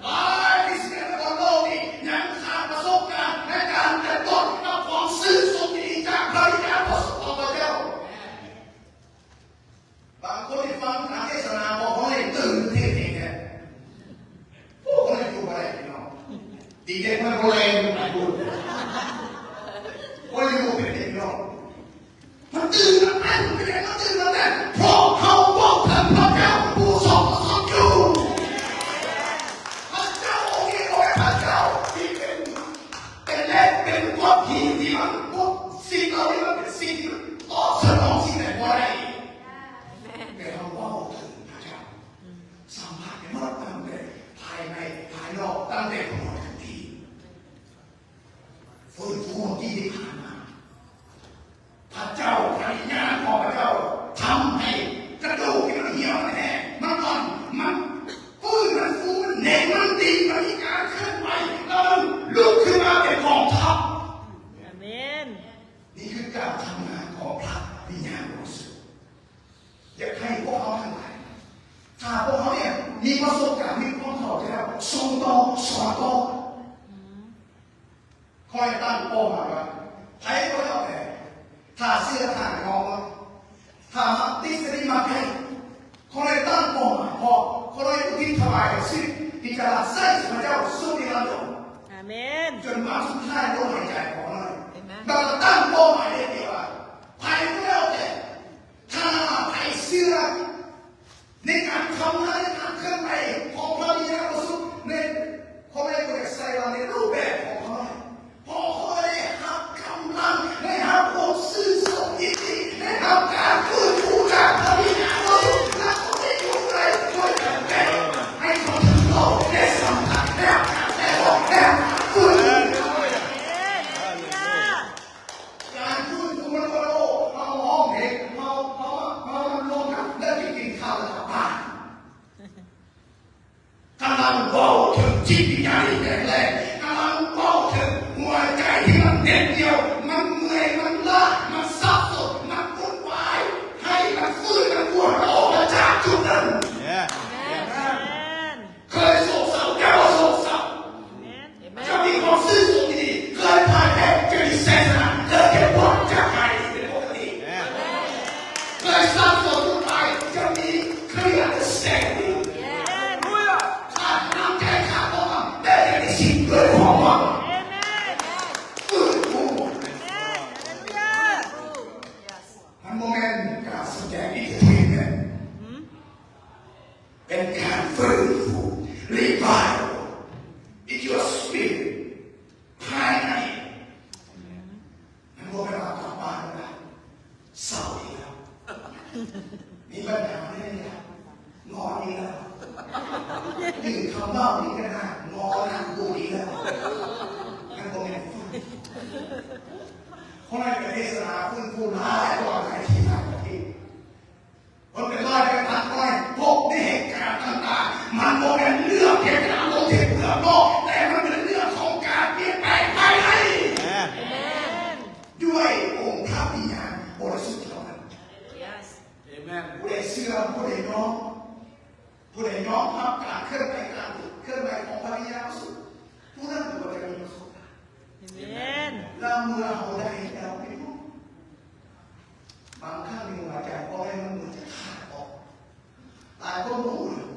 ຫຼາຍປີທີ່ແລ້ວ ໂລກນີ້ຍັງຂາດປະສົບການໃນການເຕັມຕົ້ນກັບຄວາມຊື່ຊົມຍິນດີຈາກພະວິນຍານບໍລິສຸດຂອງພະເຈົ້າ. ບາງຄົນທີ່ຟັງການເທດສະໜາ ບອກວ່າໃຫ້ຕື່ນເທດເອງແທ້. ໂອ້ ຄົນຢູ່ບໍ່ໄດ້ພີ່ນ້ອງ. ດີເດ ມັນບໍ່ແລງຢູ່ໄປພຸ້ນ. ຄົນຢູ່ເປັນພີ່ນ້ອງ. ມັນຕື່ນນຳກັນ, ເປັນຫຍັງມັນຕື່ນນຳກັນ? ເພາະເຮົາເວົ້າເຖິງພະເຈົ້າຜູ້ຊົງພະຊົນຢູ່. ພະເຈົ້າອົງນີ້ບໍ່ແມ່ນພະເຈົ້າທີ່ເປັນ, ເປັນເຫຼັກ, ເປັນກ້ອນຫີນທີ່ມັນ, ພວກສິ່ງເຫຼົ່ານີ້ມັນເປັນສິ່ງທີ່ມັນຕອບສະໜອງສິ່ງໃດບໍ່ໄດ້. ແຕ່ເຮົາເວົ້າເຖິງພະເຈົ້າ. ທີ່ຜ່ານມາ ພະເຈົ້າ, ພະວິນຍານຂອງພະເຈົ້າທຳໃຫ້ກະດູກທີ່ມັນຫ່ຽວ ມັນແຫ້ງ, ມັນອ່ອນ, ມັນຟື້ນ, ມັນຟູ, ມັນເໜັງ, ມັນດິ້ນ, ມັນມີການເຄື່ອນໄຫວ ແລ້ວມັນລຸກຂຶ້ນມາເປັນກອງທັບ. ອາເມນ. ນີ້ຄືການທຳງານຂອງພະວິນຍານບໍລິສຸດ. ຢາກໃຫ້ພວກເຮົາທັງຫຼາຍ, ຖ້າພວກເຮົາເອງມີປະສົບການ, ມີຄວາມເຂົ້າໃຈແລ້ວ, ສົ່ງຕໍ່, ສອນຕໍ່. ອືມ. ຂ້ອຍຕັ້ງເປົ້າໝາຍວ່າ ໃຜກໍແລ້ວແຕ່ ຖ້າເຊື່ອ, ຖ້າຍອມຮັບ, ຖ້າມັກຕິດສະຕິມັກໄດ້, ຂໍໃຫ້ຕັ້ງເປົ້າໝາຍພ້ອມ, ຂໍໃຫ້ອຸທິດຖວາຍໃຫ້ຊີວິດທີ່ຈະຮັບໃຊ້ພະເຈົ້າສູ່ນິລັນດອນ. ອາເມນ. ຈົນມາສຸດທ້າຍລົມຫາຍໃຈຂອງເຮົາ. ອາເມນ. ແລ້ວກໍຕັ້ງເປົ້າໝາຍເດດດຽວວ່າ ໃຜກໍແລ້ວແຕ່ ຖ້າໃຜເຊື່ອ ໃນການທຳງານ ໃນການເຄື່ອນໄຫວຂອງພະວິນຍານບໍລິສຸດ ໃນ ຂໍໃຫ້ບໍ່ໄດ້ໃສ່ວ່າໃນຮູບແບບຂອງເຮົາ, ຂໍໃຫ້ໄດ້ຮັບກຳລັງ, ໄດ້ຮັບຄວາມຊື່ຊົມຍິນດີ, ໄດ້ຮັບການຟື້ນຟູຈາກພະວິນຍານບໍລິສຸດ, ແລະ ຂໍໃຫ້ຢູ່ໄດ້ດ້ວຍການແປ ໃຫ້ເຂົາເຖິງໂລກໄດ້ສຳຜັດ ແລະ ການແຕະອອກ ແລະ ການຟື້ນຟູ. ການຟື້ນຟູມັນບໍ່ໄດ້ ໂອ້ ເຮົາຮ້ອງເພງ ເຮົາ ເຮົາ ເຮົາມາລວມກັນ ແລ້ວກິນ ກິນເຂົ້າແລ້ວກັບບ້ານ. ກຳລັງເວົ້າເຖິງຈິດວິນຍານທີ່ແຂງແຮງ, ກຳລັງເວົ້າເຖິງຫົວໃຈທີ່ມັນເດັດດ່ຽວ, ມັນເມື່ອຍ, ມັນລ້າ, ມັນສັບສົນ, ມັນວຸ່ນວາຍ, ໃຫ້ມັນຟື້ນ, ມັນບວນອອກມາຈາກຈຸດນັ້ນ. ເຄີຍໂສກເສົ້າ ຢ່າບໍ່ໂສກເສົ້າ. ຈະມີຄວາມຊື່ຊົມທີ່ດີ, ເຄີຍພ່າຍແພ້ ຈະມີໄຊຊະນະ, ເຄີຍເຈັບປວດ ຈະຫາຍເປັນປົກກະຕິ. ເຄີຍສັບສົນວຸ່ນວາຍ ຈະມີ clear understanding. ຂາດນ້ຳໃຈ ຂາດຄວາມຫວັງ ແຕ່ຈະມີສິ່ງດ້ວຍຄວາມຫວັງ. ຟື້ນຟູ ມັນບໍ່ແມ່ນການສະແດງ entertainment. ເປັນການຟື້ນຟູ revival in your spirit ພາຍໃນ. ມັນບໍ່ແມ່ນວ່າກັບບ້ານແລ້ວ ເສົ້າອີກແລ້ວ, ມີບັນຫາໃນນີ້ລະ ງອນອີກແລ້ວ, ດຶງຄຳເວົ້ານີ້ກັນນະ ງອນນະ ບູດອີກແລ້ວ. ມັນບໍ່ແມ່ນຟື້ນ. ຄົນໃນປະເທດສາລາຟື້ນຟູຫຼາຍກວ່າຫຼາຍທີ່ຕ່າງປະເທດ. ເພິ່ນເປັນຮ້ອຍເປັນພັນ ເພິ່ນພົບໃນເຫດການຕ່າງໆ ມັນບໍ່ແມ່ນເລື່ອງພຽງແຕ່ອາລົມທີ່ເປືອງນອກ, ແຕ່ມັນເປັນເລື່ອງຂອງການປ່ຽນແປງພາຍໃນ ອາເມນ ດ້ວຍອົງພະວິນຍານບໍລິສຸດເທົ່ານັ້ນ. ອາເມນ. ຜູ້ໃດເຊື່ອ, ຜູ້ໃດຍອມ, ຜູ້ໃດຍອມຮັບການເຄື່ອນໄຫວ, ການເຄື່ອນໄຫວຂອງພະວິນຍານບໍລິສຸດ, ຜູ້ນັ້ນຖືວ່າຈະມີປະສົບການ. ອາເມນ. ແລ້ວເມື່ອເຮົາໄດ້ແລ້ວ ບາງຄັ້ງໃນຫົວໃຈ ເພາະໃຫ້ມັນເໝືອນຈະຂາດອອກ. ຫຼາຍຄົນບໍ່ຮູ້ເລື່ອງ.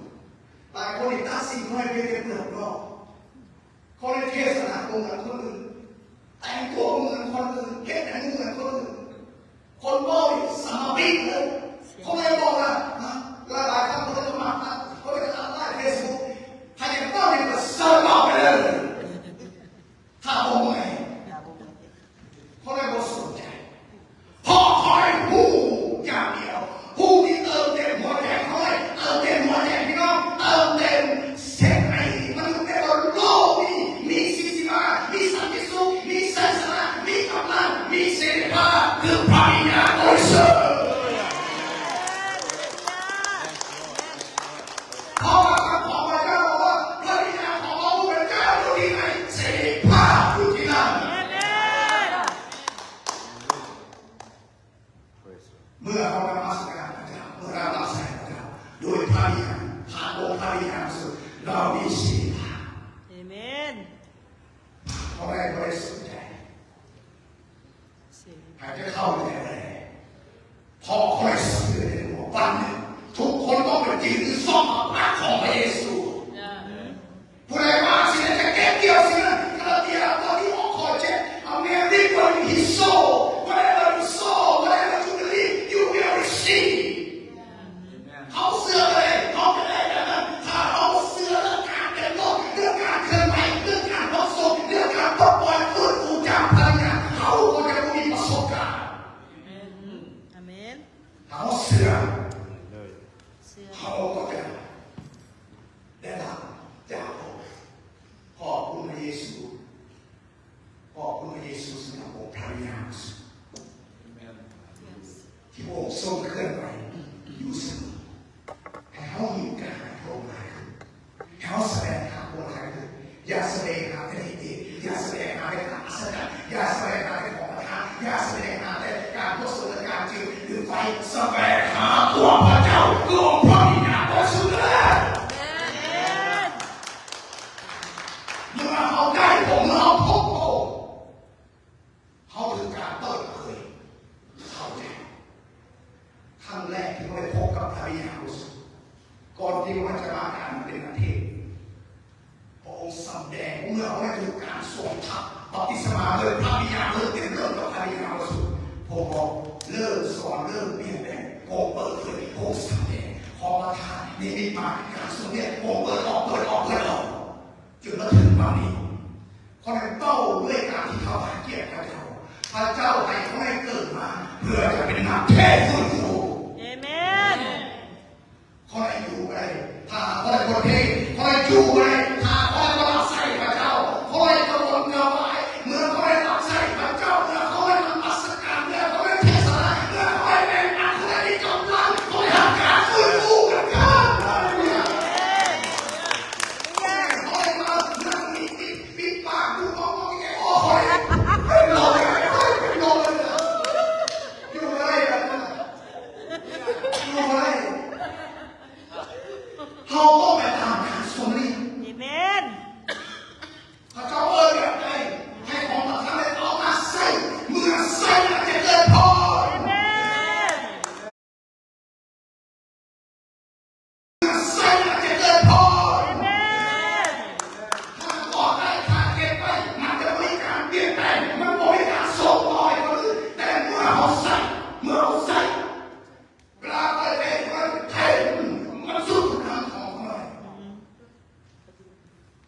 ຫຼາຍຄົນນີ້ຕັດສິນຂ້ອຍເປັນແຕ່ເປືອກນອກ. ເຂົາເລີຍເທດສະໜາບໍ່ເໝືອນຄົນອື່ນ, ແຕ່ງຕົວບໍ່ເໝືອນຄົນອື່ນ, ເຮັດຫຍັງບໍ່ເໝືອນຄົນອື່ນ. ຄົນເວົ້ານີ້ສະມາປິດເລີຍ. ເຂົາເລີຍບອກວ່າ ຫຼາຍໆຄັ້ງເຂົາເລີຍມາ ເຂົາເລີຍອັບໄລເຟສບຸກ. ໃຜຢາກເວົ້າຫຍັງກໍເຊີນເວົ້າໄປເລີຍ. ຖ້າບໍ່ເມື່ອຍ ຂ້ອຍບໍ່ສົນໃຈ. ເພາະຂ້ອຍຮູ້ຢ່າງດຽວ, ຜູ້ທີ່ເຕີມເຕັມຫົວໃຈຂ້ອຍ, ເຕີມເຕັມຫົວໃຈພີ່ນ້ອງ, ເຕີມເຕັມເຊນໄອ, ມັນຮູ້ແລ້ວວ່າໂລກນີ້ມີຊີວິດ, ມີສັນຕິສຸກ, ມີໄຊຊະນະ, ມີກຳລັງ, ມີເສລີພາບ, ຄືພະວິນຍານບໍລິສຸດ. ເພາະວ່າຄຳຂອງພະເຈົ້າບອກວ່າ ພະວິນຍານຂອງພະຜູ້ເປັນເຈົ້າຢູ່ທີ່ໃດ ເສລີພາບຢູ່ທີ່ນັ້ນ. ເມື່ອເຮົານະມັດສະການພະເຈົ້າ, ເມື່ອເຮົາຮັບໃຊ້ພະເຈົ້າ ໂດຍພະວິນຍານ, ຜ່ານອົງພະວິນຍານບໍລິສຸດ, ເຮົາມີເສລີພາບ. ອາເມນ. ເຮົາໄດ້ບໍລິສຸດໃຈ. ໃຫ້ເຈົ້າເຂົ້າໃຈໄດ້ ເພາະຂ້ອຍເຊື່ອເລີຍວ່າວັນໜຶ່ງ ທຸກຄົນຕ້ອງໄປຢືນຢູ່ສອງພະພັກຂອງພະເຢຊູ. ຜູ້ໃດວາງສິ່ງໃດຈະເກັບກ່ຽວສິ່ງນັ້ນ. ກາລາເຕຍ ຕອນທີຫົກ ຂໍ້ເຈັດ Everybody he sow, whatever you sow, whatever you believe, you will receive. ເຮົາເຊື່ອໄດ້ ເຮົາຈະໄດ້ແບບນັ້ນ ຖ້າເຮົາເຊື່ອເລື່ອງການເຕັມລົດ ເລື່ອງການເຄື່ອນໄຫວ ເລື່ອງການຮັບສົບ ເລື່ອງການປົດປ່ອຍຟື້ນຟູຈາກພະວິນຍານ ເຮົາກໍຈະບໍ່ມີປະສົບການ. ອາເມນ. ເຮົາເຊື່ອ ເຮົາກໍຈະ ພະວິນຍານບໍລິສຸດ ກ່ອນທີ່ພະເຈົ້າຈະມາກາຍມາເປັນນັກເທດ ພະອົງສຳແດງ ເມື່ອເຮົາໄດ້ຖືກການຊົງທັບ ບັບຕິສະມາໂດຍພະວິນຍານ ເລີ່ມເປັນເລື່ອງກັບພະວິນຍານບໍລິສຸດ ພະອົງກໍເລີ່ມສອນ ເລີ່ມປ່ຽນແປງ ພະອົງເປີດເຜີຍ ພະອົງສຳແດງ ເພາະວ່າທ່ານນິມິດມາການຊົງເຮັດ ພະອົງເປີດອອກ ເປີດອອກ ເປີດອອກ ຈົນມາເຖິງວັນນີ້ ຂ້ອຍໄດ້ເວົ້າດ້ວຍການທີ່ຖວາຍກຽດພະເຈົ້າ. ພະເຈົ້າໃຫ້ຂ້ອຍເກີດມາເພື່ອຈະເປັນນັກເທດຟື້ນຟູ. ເອເມນ. ຂ້ອຍຢູ່ໄດ້ ຖ້າຂ້ອຍບໍ່ເທດ, ຂ້ອຍຢູ່ໄດ້ ຖ້າຂ້ອຍບໍ່ຮັບໃຊ້ພະເຈົ້າ. ຂ້ອຍກະວົນກະວາຍ ເມື່ອຂ້ອຍຮັບໃຊ້ພະເຈົ້າ, ເມື່ອຂ້ອຍນະມັດສະການ, ເມື່ອຂ້ອຍເທດສະນາ, ເມື່ອຂ້ອຍແບ່ງປັນ, ຂ້ອຍມີກຳລັງ, ຂ້ອຍຮັບການຟື້ນຟູເໝືອນກັນ. ຮາເລລູຢາ. ຂ້ອຍມານັ່ງນີ້ ປິດປາກດູ ມອງໆ ແກ ໂອ້ຍ ເປັນລົມເລີຍ ເປັນລົມເລີຍ ຢູ່ບໍ່ໄດ້ແບບນັ້ນ ຢູ່ບໍ່ໄດ້. ເຮົາຕ້ອງໄປຕາມການຊົງນີ້. ເອເມນ. ພະເຈົ້າເອີ້ນແບບໃດ ໃຫ້ຂອງພະເຈົ້າໄດ້ເອົາມາໃຊ້ ເມື່ອໃຊ້ແລ້ວຈະເກີດຜົນ. ເອເມນ.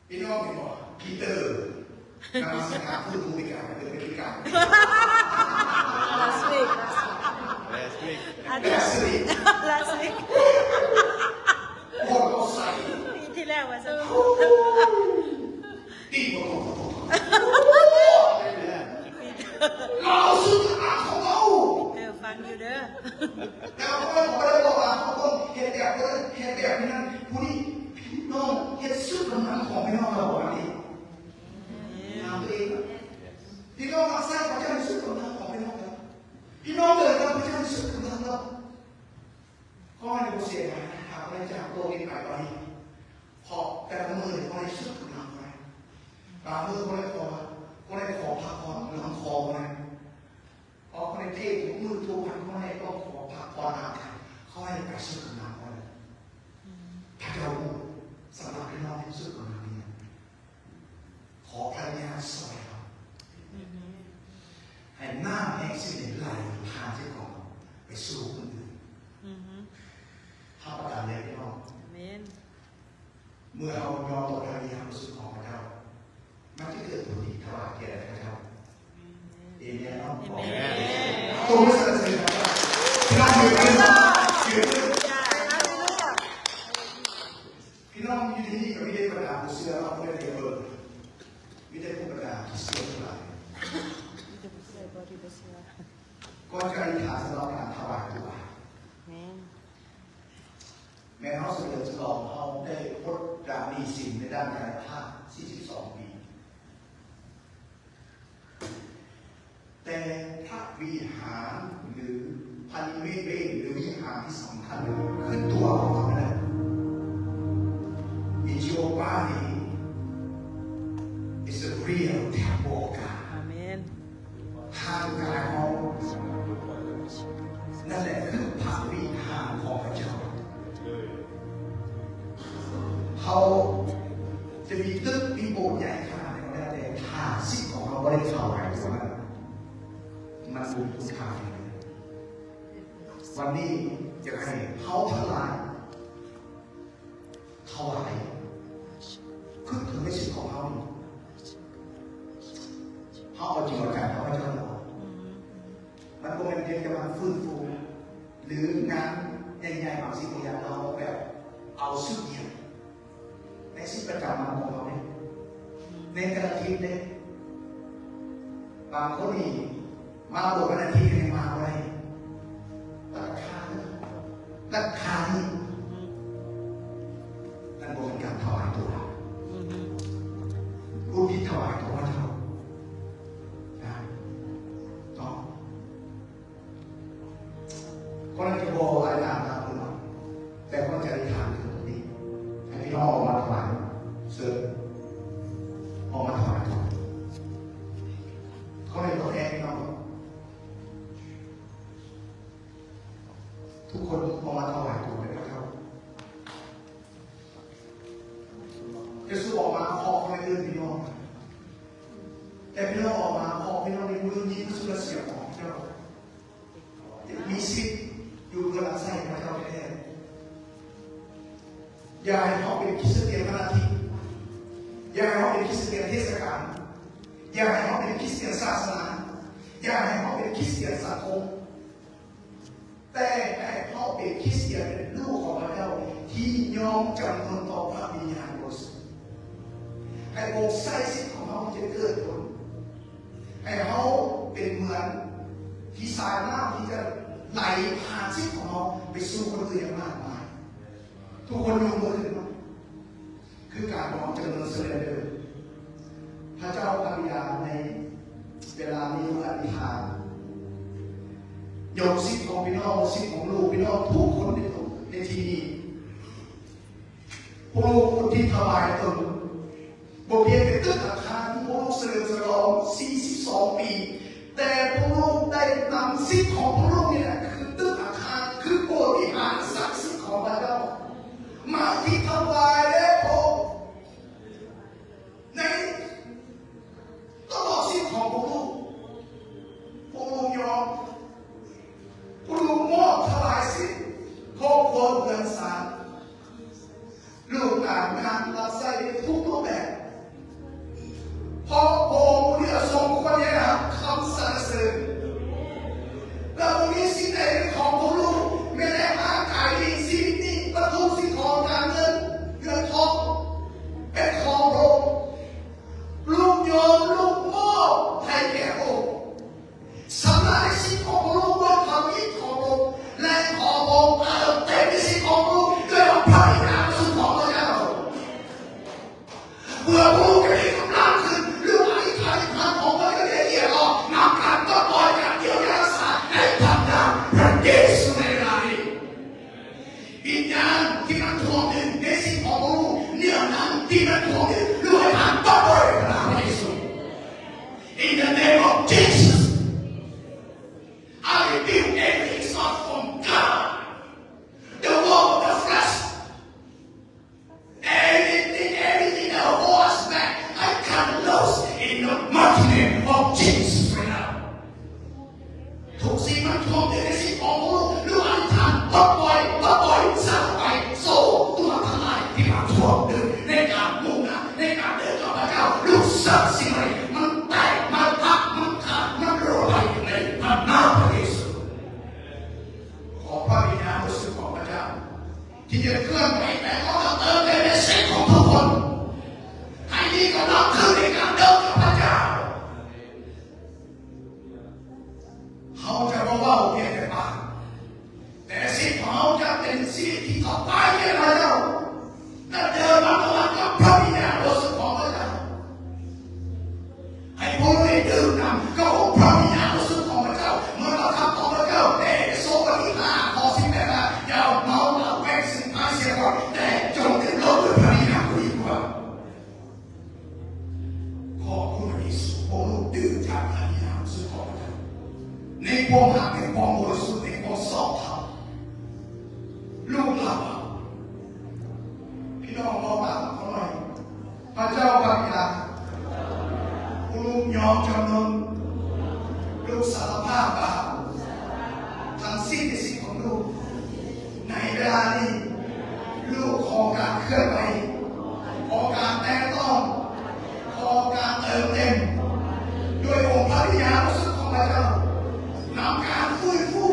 ພີ່ນ້ອງເຫັນບໍ່? ປີເຕີນະມັດສະການພຸດຜູ້ພິການ ເປັນພິການ last week last week last week ໂຄດເອົາໃສ່ ປີທີ່ແລ້ວວ່າຊັ້ນ ຕີບໍ່ຕົກ ເຮົາເອົາສຸດກຳລັງຂອງເຮົາ ເອີ ຟັງຢູ່ເດີ ແຕ່ວ່າຂ້ອຍບໍ່ໄດ້ບອກວ່າເຮົາຕ້ອງເຮັດແບບນັ້ນ ເຮັດແບບນີ້ນັ້ນ ຜູ້ນີ້ ພີ່ນ້ອງເຮັດສຸດກຳລັງຂອງພີ່ນ້ອງເຮົາ ອັນນີ້ ຖາມຕົວເອງ ພີ່ນ້ອງຮັບໃຊ້ພະເຈົ້າໃນສຸດກຳລັງຂອງພີ່ນ້ອງເຮົາ ພີ່ນ້ອງເດີນນຳພະເຈົ້າໃນສຸດກຳລັງເຮົາ ຂໍໃຫ້ບໍ່ເສຍຫາຍ ຫາກໄດ້ຈາກໂລກນີ້ໄປຕອນນີ້ ເພາະແຕ່ລະມື້ນີ້ຂໍໃຫ້ສຸດກຳລັງໄປ ບາງມື້ຂໍໃຫ້ ຂໍໃຫ້ ຂໍພັກຜ່ອນ ນອນຂໍໄປ ອອກມາໃນເທດທຸກມື້ທຸກວັນ ຂໍໃຫ້ຕ້ອງຂໍພັກຜ່ອນຮ່າງກາຍ ຂໍໃຫ້ໄປສຸດກຳລັງໄວ້ ພະເຈົ້າຮູ້ສຳລັບພີ່ນ້ອງທີ່ສຸດກຳລັງນີ້ ຂໍພະວິນຍານຊ່ອຍເຮົາ ໃຫ້ນ້ຳແຫ່ງຊີວິດໄຫຼຜ່ານທີ່ຂອງເຮົາໄປສູ່ຄົນອື່ນ ຮັບປະກັນເລີຍພີ່ນ້ອງ ອາເມນ. ເມື່ອເຮົາຍອມຕໍ່ພະວິນຍານບໍລິສຸດຂອງພະເຈົ້າ ມັນຈະເກີດຜົນດີຖວາຍແກ່ພະເຈົ້າ. ເອເມນເນາະ. ເອເມນ. ຕົບມືສັນເສີນພະເຈົ້າ. ພີ່ນ້ອງຢືນຂຶ້ນ. ຢືນຂຶ້ນ. ພີ່ນ້ອງຢູ່ທີ່ນີ້ກໍມີແຕ່ບັນດາຜູ້ເຊື່ອເນາະ ບໍ່ໄດ້ເບິ່ງ. ມີແຕ່ຜູ້ບັນດາທີ່ເຊື່ອທັງຫຼາຍ. ມີແຕ່ຜູ້ເຊື່ອບໍ່ ທີ່ບໍ່ເຊື່ອ. ກ່ອນຈະອະທິຖານສຳລັບການຖວາຍຕົວ. ແມ່ນ. ແມ່ນເຮົາສະເຫຼີມສະຫຼອງ ເຮົາໄດ້ປົດຈາກໜີ້ສິນໃນດ້ານກາຍພາບສີ່ສິບສອງປີ ແຕ່ພະວິຫານ ຫຼື ພະນິເວດ ຫຼື ວິຫານທີ່ສຳຄັນຄືຕົວຂອງເຮົານັ້ນແຫຼະ In your body is a real temple of God. ອາເມນ. ຮ່າງກາຍເຮົານັ້ນແຫຼະຄືພະວິຫານຂອງພະເຈົ້າ. ເຮົາຈະມີຕຶກມີໂບດໃຫຍ່ຂະໜາດໃດກໍແລ້ວແຕ່ ຖ້າຊີວິດຂອງເຮົາບໍ່ໄດ້ຖວາຍຕົວນັ້ນ ມັນບໍ່ມີຄຸນຄ່າຫຍັງເລີຍ. ວັນນີ້ຢາກໃຫ້ເຮົາທັງຫຼາຍ ຖວາຍ ຄຶກເຖິງໃນຊີວິດຂອງເຮົານີ້ ເຮົາເອົາຈິງເອົາຈັງກັບພະເຈົ້າບໍ່? ມັນບໍ່ແມ່ນພຽງແຕ່ວ່າຟື້ນຟູ ຫຼື ງານໃຫຍ່ໆບາງສິ່ງບາງຢ່າງ ເຮົາແບບເອົາຊຸດດຽວ ໃນຊີວິດປະຈຳວັນຂອງເຮົາເດ້ ໃນແຕ່ລະທິດເດ້ ບາງຄົນນີ້ມາໂບດວັນອາທິດກໍຍັງມາບໍ່ໄດ້ ຕັດຂາເລີຍ ຕັດຂານີ້ ນັ້ນບໍ່ແມ່ນການຖວາຍຕົວ ຜູ້ທີ່ຖວາຍຕົວເຈົ້ານະ ຕ້ອງ ຂ້ອຍຈະບໍ່ລາຍງານຕາມເພິ່ນເນາະ ແຕ່ຂ້ອຍຈະອະທິຖານເຖິງຕົງນີ້ ໃຫ້ພີ່ນ້ອງອອກມາຖວາຍ ເຊີນ ອອກມາຖວາຍ ຂ້ອຍບໍ່ແທນພີ່ນ້ອງ. ແຕ່ພີ່ນ້ອງອອກມາ ຂໍພີ່ນ້ອງໄດ້ເບິ່ງຍິນສຸລະສຽງຂອງພະເຈົ້າ. ຢາກມີສິດຢູ່ເພື່ອຮັບໃຊ້ພະເຈົ້າແທ້ໆ. ຢ່າໃຫ້ເຮົາເປັນຄຣິສຕຽນຟານາຕິກ, ຢ່າໃຫ້ເຮົາເປັນຄຣິສຕຽນເທດສະການ, ຢ່າໃຫ້ເຮົາເປັນຄຣິສຕຽນສາສະໜາ, ຢ່າໃຫ້ເຮົາເປັນຄຣິສຕຽນສັງຄົມ. ແຕ່ໃຫ້ເຮົາເປັນຄຣິສຕຽນ ເປັນລູກຂອງພະເຈົ້າທີ່ຍອມຈຳນົນຕໍ່ພະວິນຍານບໍລິສຸດ, ໃຫ້ພະອົງໃຊ້ສິດຂອງເຮົາທີ່ຈະເກີດຜົນ, ໃຫ້ເຮົາເປັນເໝືອນທີ່ສາຍນ້ຳທີ່ຈະໄຫຼຜ່ານສິດຂອງເຮົາໄປສູ່ຄົນອື່ນຢ່າງມາກມາຍ. ທຸກຄົນຍົກມືຂຶ້ນມາ. ຄືການຍອມຈຳນົນ surrender ພະເຈົ້າພະບິດາ ໃນເວລານີ້ ອະທິຖານ ຍົກສິດຂອງພີ່ນ້ອງ, ສິດຂອງລູກພີ່ນ້ອງທຸກຄົນໃນຕົວ ໃນທີ່ນີ້. ພວກລູກອຸທິດຖວາຍຕົນ, ບໍ່ພຽງແຕ່ຕຶກອາຄານທີ່ພວກລູກສະເຫຼີມສະຫຼອງສີ່ສິບສອງປີ, ແຕ່ພວກລູກໄດ້ນຳສິດຂອງພວກລູກນີ້ແຫຼະ ຄືຕຶກອາຄານ, ຄືໂບດວິຫານສັກສິດຂອງພະເຈົ້າ ມາທິດຖວາຍແດ່ພະອົງ. ໃນຕະຫຼອດຊີວິດຂອງພວກລູກ, ພວກລູກຍອມ, ພວກລູກມອບຖວາຍຊີວິດ, ຄອບຄົວ, ເຮືອນຊານ, ລູກຫຼານ, ງານຮັບໃຊ້ໃນທຸກຮູບແບບ. ເພາະພະອົງຜູ້ດຽວຊົງຄວນໄດ້ຮັບຄຳສັນລະເສີນ. ແລະ ບໍ່ມີສິ່ງໃດເປັນຂອງພວກລູກ, ແມ້ແຕ່ຮ່າງກາຍນີ້, ຊີວິດນີ້, ວັດຖຸສິ່ງຂອງ, ການເງິນ, ເງິນທອງ, ເປັນຂອງພະອົງ. ລູກຍອມ, ລູກມອບໃຫ້ແກ່ພະອົງ. ຊຳລະໃນຊີວິດຂອງພວກລູກດ້ວຍພະວິນຍານຂອງພະອົງ ແລະ ຂໍພະອົງເຕີມເຕັມໃນຊີວິດຂອງພວກລູກດ້ວຍພະວິນຍານບໍລິສຸດຂອງພະເຈົ້າ. ເພື່ອພວກລູກຈະມີກຳລັງຂຶ້ນ ຫຼື ອະທິຖານ ອະທິຖານຂອງພະເຈົ້າໄດ້ລຽບຮ້ອຍ ນຳການປົດປ່ອຍ ການຢຽວຢາຮັກສາໃນພະນາມພະເຢຊູໃນເວລານີ້. ວິນຍານທີ່ມັນຖ້ວງຕຶງໃນຊີວິດຂອງພວກລູກ, ເນື້ອໜັງທີ່ມັນຖ້ວງຕຶງ ດ້ວຍການປົດປ່ອຍໃນພະນາມພະເຢຊູ. In the name of Jesus, I rebuke everything is not from God. The work of the flesh. Everything, everything that holds us back, I cut loose in the mighty name of Jesus right now. ທຸກສິ່ງມັນຖ້ວງຕຶງໃນຊີວິດຂອງພວກລູກ, ລູກອະທິຖານ ປົດປ່ອຍ, ປົດປ່ອຍ, ສາດອອກໄປ, ໂສ້ຕົວອັນຕະລາຍທີ່ມາຖ້ວງຕຶງໃນການມຸ່ງໜ້າ, ໃນການເດີນກັບພະເຈົ້າ, ລູກເຊີນສິ່ງໃດມັນແຕກ, ມັນຫັກ, ມັນຂາດ, ມັນຮົ່ວໄຫຼໃນພະນາມພະເຢຊູ. ຂໍພະວິນຍານບໍລິສຸດຂອງພະເຈົ້າ ທີ່ຈະເຄື່ອນໄຫວແຕະຕ້ອງກັບເຕີມເຕັມໃນຊີວິດຂອງທຸກຄົນ ໃຫ້ມີກຳລັງຂຶ້ນໃນການເດີນກັບພະເຈົ້າ. ເຮົາຈະບໍ່ເວົ້າພຽງແຕ່ປາກ, ແຕ່ຊີວິດຂອງເຮົາຈະເປັນຊີວິດທີ່ຖວາຍແກ່ພະເຈົ້າ. ແລະ ເດີນມາກັບພະວິນຍານບໍລິສຸດຂອງພະເຈົ້າ. ໃຫ້ພວກເຮົາໄດ້ດື່ມນຳກັບອົງພະວິນຍານບໍລິສຸດຂອງພະເຈົ້າ, ເໝືອນກັບຄຳຂອງພະເຈົ້າ, ເອເຟໂຊ ບົດທີຫ້າ ຂໍ້ສິບແປດວ່າ ຢ່າເມົາເຫຼົ້າແລະສິ່ງພາຍເສຍກ່ອນ, ແຕ່ຈົ່ງເຕັມລ້ນດ້ວຍພະວິນຍານກໍດີກວ່າ. ຂອບຄຸນພະເຢຊູ ພວກລູກດື່ມຈາກພະວິນຍານບໍລິສຸດຂອງພະເຈົ້າ ໃນຄວາມຮັກ, ໃນຄວາມບໍລິສຸດ, ໃນຄວາມຊອບທຳ. ລູກເຮົາ ພີ່ນ້ອງເວົ້າຕາມເຂົາໜ່ອຍ. ພະເຈົ້າພະບິດາ, ຜູ້ລູກຍອມຈຳນົນ, ລູກສາລະພາບບາບທັງສິ້ນໃນຊີວິດຂອງລູກ. ໃນເວລານີ້ ລູກຂໍການເຄື່ອນໄຫວ, ຂໍການແຕະຕ້ອງ, ຂໍການເຕີມເຕັມ ດ້ວຍອົງພະວິນຍານບໍລິສຸດຂອງພະເຈົ້າ, ນຳການຟື້ນຟູ,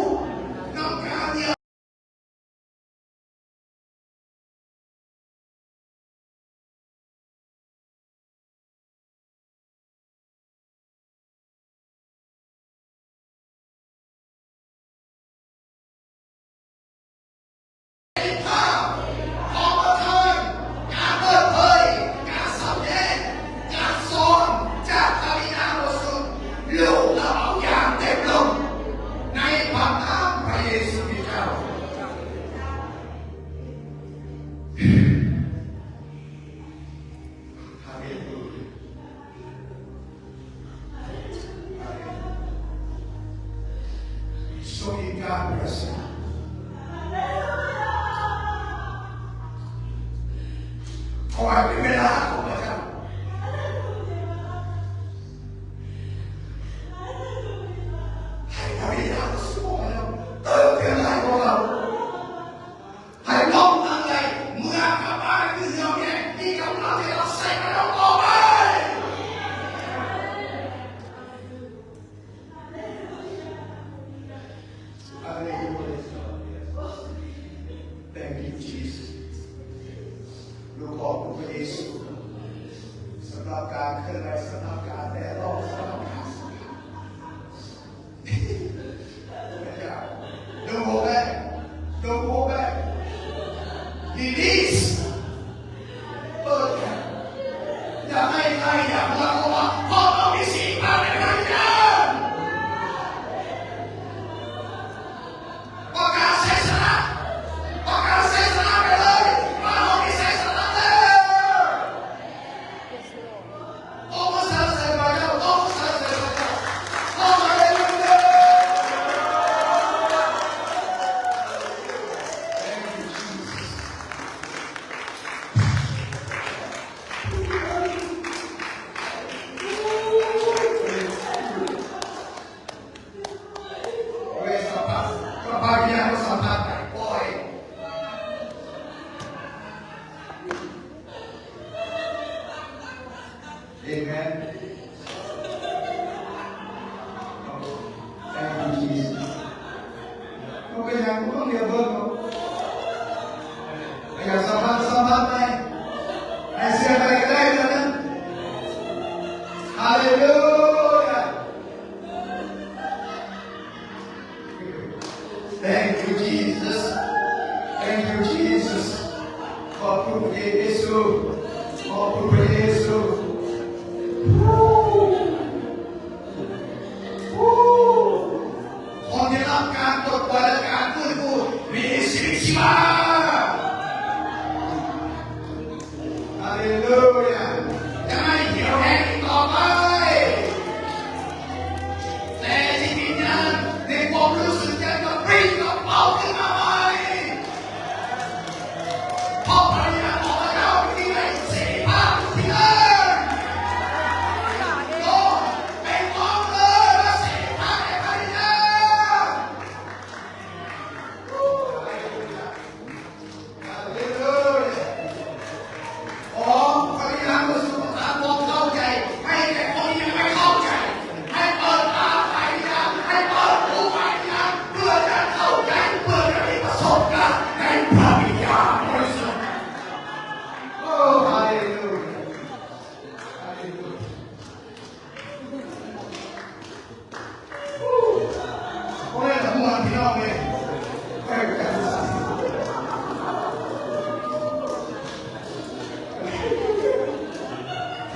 ນຳການ ອງນັ້ນໄດ້ເມືອກັບບ້ານຄືເຫື່ອວແຮງ ທີ່ກຳລັງຈະຮັບໃຊ້ພະເຈົ້າຕໍ່ໄປ. Thank you, Jesus. ລູກຂອບຄຸນພະເຢຊູ ສຳລັບການເຄື່ອນໄຫວ, ສຳລັບການແຕະຕ້ອງ, ສຳລັບການສັມຜັດ. Don't hold back. Don't hold back. Release. ເປີດ. ຢ່າໃຫ້ໃຄຢາກເມືອ ເພາະວ່າພວກເຮົາມີສິດເຂົ້າໄປໃນເຮືອນ. ປະກາດໄຊຊະນະ. ປະກາດໄຊຊະນະໄປເລີຍ. ພວກເຮົາມີໄຊຊະນະແລ້ວ. ໂອ້ ສັນລະເສີນພະເຈົ້າ, ໂອ້ ສັນລະເສີນພະເຈົ້າ. ໂອ້ ຮາເລລູຢາ. Thank you, Jesus. ເວສະພັດ ພະວິນຍານກໍສາມາດໄປປ່ອຍ. ເອເມນ. Thank you, Jesus. ບໍ່ເປັນຫຍັງ, ບໍ່ຕ້ອງດຽວເບິ່ງ. ຢາກສຳຜັດ, ສຳຜັດໄດ້. ໃຫ້ເຊື່ອໃຜກໍໄດ້ເທົ່ານັ້ນ. ຮາເລລູຢາ. Thank you, Jesus. Thank you, Jesus. ຂອບຄຸນພະເຢຊູ. ຂອບຄຸນພະເຢຊູ. ຄົນໄດ້ຮັບການປົດປ່ອຍ ແລະ ການຟື້ນຟູ ມີຊີວິດຊີວາ. ຮາເລລູຢາ. ຈະໄມ່ຫ່ຽວແຮງອີກຕໍ່ໄປ, ແຕ່ຈິດວິນຍານໃນຄວາມຮູ້ສຶກຈະກະປຸ້ງກະເປົ່າຂຶ້ນມາໃໝ່, ເພາະພະວິນຍານຂອງພະເຈົ້າຢູ່ທີ່ໃນເສລີພາບຢູ່ທີ່ນັ້ນ. ໂອ້ ເປັນຂອງເລີຍ ເສລີພາບໃນພະວິນຍານ. ຮາເລລູຢາ. ຂໍພະວິນຍານບໍລິສຸດປະທານຄວາມເຂົ້າໃຈໃຫ້ແກ່ຄົນທີ່ຍັງໄມ່ເຂົ້າໃຈ, ໃຫ້ເປີດຕາໃຫ້ວິນຍານ, ໃຫ້ເປີດຫູໃຫ້ວິນຍານ, ເພື່ອຈະເຂົ້າໃຈ, ເພື່ອຈະມີປະສົບການໃນພະວິນຍານບໍລິສຸດ. ໂອ້ ຮາເລລູຢາ. ຮາເລລູຢາ. ໂອ້ຍ ມ່ວນພີ່ນ້ອງເອີຍ.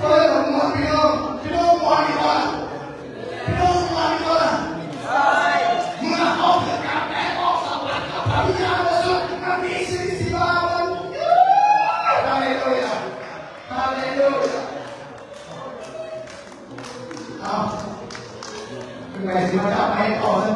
ໂອ້ຍ ມ່ວນພີ່ນ້ອງ, ພີ່ນ້ອງມ່ວນຢູ່ບໍ່? ພີ່ນ້ອງມ່ວນຢູ່ບໍ່? ເມື່ອເຮົາຖືກການແປອອກສະຫວັດກັບພະວິນຍານບໍລິສຸດ, ມັນມີຊີວິດຊີວາ. ຮາເລລູຢາ. ຮາເລລູຢາ. ເອົາ ເປັນໃຜຊິມາຈັບໄມ້ເອົາໃນ